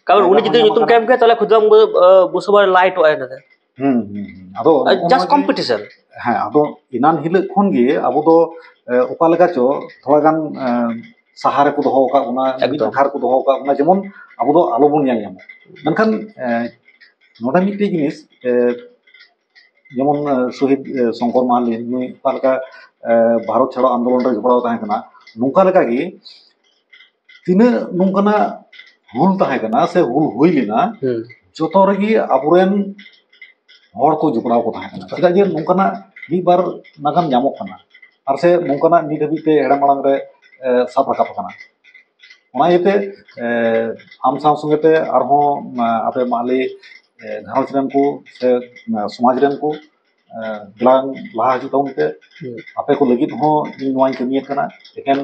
ᱠᱟᱨᱚᱱ ᱩᱱᱤ ᱡᱟᱭᱜᱟ ᱡᱩᱫᱤ ᱦᱚᱸ ᱧᱩᱛᱩᱢ ᱧᱟᱢᱚᱜ ᱠᱮᱢ ᱠᱮᱭᱟ, ᱛᱟᱦᱚᱞᱮ ᱠᱷᱩᱫᱤᱨᱟᱢ ᱵᱚ-, ᱵᱚᱥᱩ ᱵᱟᱨ ᱞᱟᱭᱤᱴ ᱚᱜᱼᱟᱭ ᱚᱱᱟᱛᱮ᱾ ᱦᱩᱸ, ᱦᱩᱸ, ᱦᱩᱸ᱾ ᱟᱫᱚ ᱟᱨ ᱱᱚᱜᱼᱚ just ᱱᱚᱣᱟ ᱜᱮ, competition᱾ ᱦᱮᱸ, ᱟᱫᱚ ᱮᱱᱟᱱ ᱦᱤᱞᱳᱜ ᱠᱷᱚᱱ ᱜᱮ ᱟᱵᱚ ᱫᱚ, ᱮ, ᱚᱠᱟ ᱞᱮᱠᱟ ᱪᱚ ᱛᱷᱚᱲᱟ ᱜᱟᱱ, ᱮ, ᱥᱟᱦᱟ ᱨᱮᱠᱚ ᱫᱚᱦᱚ ᱟᱠᱟᱫ ᱵᱚᱱᱟ, ᱢᱤᱫ ᱮᱠᱫᱚᱢ᱾ ᱴᱚᱴᱷᱟ ᱨᱮᱠᱚ ᱫᱚᱦᱚ ᱟᱠᱟᱫ ᱵᱚᱱᱟ, ᱡᱮᱢᱚᱱ ᱟᱵᱚ ᱫᱚ ᱟᱞᱚᱵᱚᱱ ᱧᱮᱞ ᱧᱟᱢᱟ᱾ ᱢᱮᱱᱠᱷᱟᱱ, ᱮ, ᱱᱚᱰᱮ ᱢᱤᱫᱴᱮᱡ ᱡᱤᱱᱤᱥ, ᱮ, ᱡᱮᱢᱚᱱ ᱥᱚᱦᱤᱫ ᱥᱚᱝᱠᱚᱨ ᱢᱟᱦᱟᱞᱤ, ᱱᱩᱭ ᱚᱠᱟ ᱞᱮᱠᱟ ᱵᱷᱟᱨᱚᱛ ᱪᱷᱟᱲᱚ ᱟᱱᱫᱳᱞᱚᱱ ᱨᱮ ᱡᱚᱯᱲᱟᱣ ᱛᱟᱦᱮᱸ ᱠᱟᱱᱟ, ᱱᱚᱝᱠᱟ ᱞᱮᱠᱟᱜᱮ ᱛᱤᱱᱟᱹᱜ ᱱᱚᱝᱠᱟᱱᱟᱜ ᱦᱩᱞ ᱛᱟᱦᱮᱸ ᱠᱟᱱᱟ ᱥᱮ ᱦᱩᱞ ᱦᱩᱭ ᱞᱮᱱᱟ, ᱡᱚᱛᱚ ᱨᱮᱜᱮ ᱟᱵᱚᱨᱮᱱ ᱦᱚᱲ ᱠᱚ ᱡᱚᱯᱲᱟᱣ ᱠᱚ ᱛᱟᱦᱮᱸ ᱠᱟᱱᱟ᱾ ᱪᱮᱫᱟᱜ ᱡᱮ ᱱᱚᱝᱠᱟᱱᱟᱜ ᱢᱤᱫ ᱵᱟᱨ ᱱᱟᱜᱟᱢ ᱧᱟᱢᱚᱜ ᱠᱟᱱᱟ, ᱟᱨ ᱥᱮ ᱱᱚᱝᱠᱟᱱᱟᱜ ᱱᱤᱛ ᱦᱟᱹᱵᱤᱡ ᱛᱮ ᱦᱮᱲᱮ ᱢᱟᱲᱟᱝ ᱨᱮ ᱥᱟᱵ ᱨᱟᱠᱟᱵ ᱟᱠᱟᱱᱟ᱾ ᱚᱱᱟ ᱤᱭᱟᱹᱛᱮ ᱟᱢ ᱥᱟᱶ ᱥᱚᱸᱜᱮ ᱛᱮ ᱟᱨᱦᱚᱸ ᱟᱯᱮ ᱢᱟᱦᱞᱮ ᱜᱷᱟᱨᱚᱸᱡᱽ ᱨᱮᱱ ᱠᱚ ᱥᱮ ᱥᱚᱢᱟᱡᱽ ᱨᱮᱱ ᱠᱚ ᱫᱮᱞᱟ ᱞᱟᱦᱟ ᱦᱤᱡᱩᱜ ᱛᱟᱵᱚᱱ ᱯᱮ᱾ ᱟᱯᱮ ᱠᱚ ᱞᱟᱹᱜᱤᱫ ᱦᱚᱸ ᱤᱧ ᱱᱚᱣᱟᱧ ᱠᱟᱹᱢᱤᱭᱮᱫ ᱠᱟᱱᱟ᱾ ᱮᱠᱮᱱ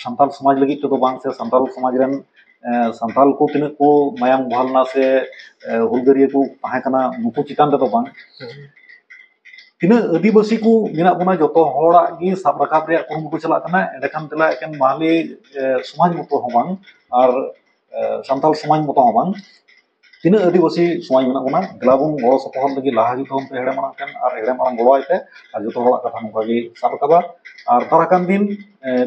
ᱥᱟᱱᱛᱟᱲ ᱥᱚᱢᱟᱡᱽ ᱞᱟᱹᱜᱤᱫ ᱛᱮᱫᱚ ᱵᱟᱝ, ᱥᱮ ᱥᱟᱱᱛᱟᱲ ᱥᱚᱢᱟᱡᱽ ᱨᱮᱱ ᱥᱟᱱᱛᱟᱲ ᱠᱚ ᱛᱤᱱᱟᱹᱜ ᱠᱚ ᱢᱟᱭᱟᱝ ᱵᱚᱦᱟᱞ ᱞᱮᱱᱟ ᱥᱮ ᱦᱩᱞᱜᱟᱹᱨᱤᱭᱟᱹ ᱠᱚ ᱛᱟᱦᱮᱸ ᱠᱟᱱᱟ, ᱱᱩᱠᱩ ᱪᱮᱛᱟᱱ ᱨᱮᱫᱚ ᱵᱟᱝ, ᱛᱤᱱᱟᱹᱜ ᱟᱹᱫᱤᱵᱟᱹᱥᱤ ᱠᱚ ᱢᱮᱱᱟᱜ ᱵᱚᱱᱟ, ᱡᱚᱛᱚ ᱦᱚᱲᱟᱜ ᱜᱮ ᱥᱟᱵ ᱨᱟᱠᱟᱵ ᱨᱮᱭᱟᱜ ᱠᱩᱨᱩᱢᱩᱴᱩ ᱪᱟᱞᱟᱜ ᱠᱟᱱᱟ᱾ ᱮᱸᱰᱮᱠᱷᱟᱱ ᱫᱮᱞᱟ ᱮᱠᱮᱱ ᱢᱟᱦᱞᱮ ᱥᱚᱢᱟᱡᱽ ᱢᱚᱛᱚ ᱦᱚᱸ ᱵᱟᱝ, ᱟᱨ ᱥᱟᱱᱛᱟᱲ ᱥᱚᱢᱟᱡᱽ ᱢᱚᱛᱚ ᱦᱚᱸ ᱵᱟᱝ, ᱛᱤᱱᱟᱹᱜ ᱟᱹᱫᱤᱵᱟᱹᱥᱤ ᱥᱚᱢᱟᱡᱽ ᱢᱮᱱᱟᱜ ᱵᱚᱱᱟ, ᱫᱮᱞᱟ ᱵᱚᱱ ᱜᱚᱲᱚ ᱥᱚᱯᱚᱦᱚᱫ ᱞᱟᱹᱜᱤᱫ ᱞᱟᱦᱟ ᱦᱤᱡᱩᱜ ᱛᱟᱵᱚᱱ ᱯᱮ ᱦᱮᱲᱮ ᱢᱟᱲᱟᱝ ᱴᱷᱮᱱ, ᱟᱨ ᱦᱮᱲᱮ ᱢᱟᱲᱟᱝ ᱜᱚᱲᱚ ᱟᱭ ᱯᱮ, ᱟᱨ ᱡᱚᱛᱚ ᱦᱚᱲᱟᱜ ᱠᱟᱛᱷᱟ ᱱᱚᱝᱠᱟ ᱜᱮ ᱥᱟᱵ ᱨᱟᱠᱟᱵᱟ᱾ ᱟᱨ ᱫᱟᱨᱟ ᱠᱟᱱ ᱫᱤᱱ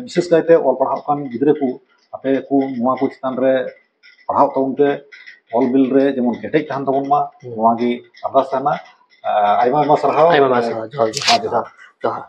ᱵᱤᱥᱮᱥ ᱠᱟᱭᱛᱮ ᱚᱞ ᱯᱟᱲᱦᱟᱜ ᱠᱟᱱ ᱜᱤᱫᱽᱨᱟᱹ ᱠᱚ, ᱟᱯᱮ ᱠᱚ ᱱᱚᱣᱟ ᱠᱚ ᱪᱮᱛᱟᱱ ᱨᱮ ᱯᱟᱲᱦᱟᱣ ᱛᱟᱵᱚᱱ ᱯᱮ, ᱚᱞ ᱵᱤᱞ ᱨᱮ ᱡᱮᱢᱚᱱ ᱠᱮᱴᱮᱡ ᱛᱟᱦᱮᱱ ᱛᱟᱵᱚᱱ ᱢᱟ, ᱱᱚᱣᱟ ᱜᱮ ᱟᱨᱫᱟᱥ ᱛᱟᱦᱮᱱᱟ᱾ ᱟᱭᱢᱟ ᱟᱭᱢᱟ ᱥᱟᱨᱦᱟᱣ᱾ ᱟᱭᱢᱟ ᱟᱭᱢᱟ ᱥᱟᱨᱦᱟᱣ᱾ ᱡᱚᱦᱟᱨ ᱜᱮ᱾ ᱡᱚᱦᱟᱨ᱾ ᱡᱚᱦᱟᱨ᱾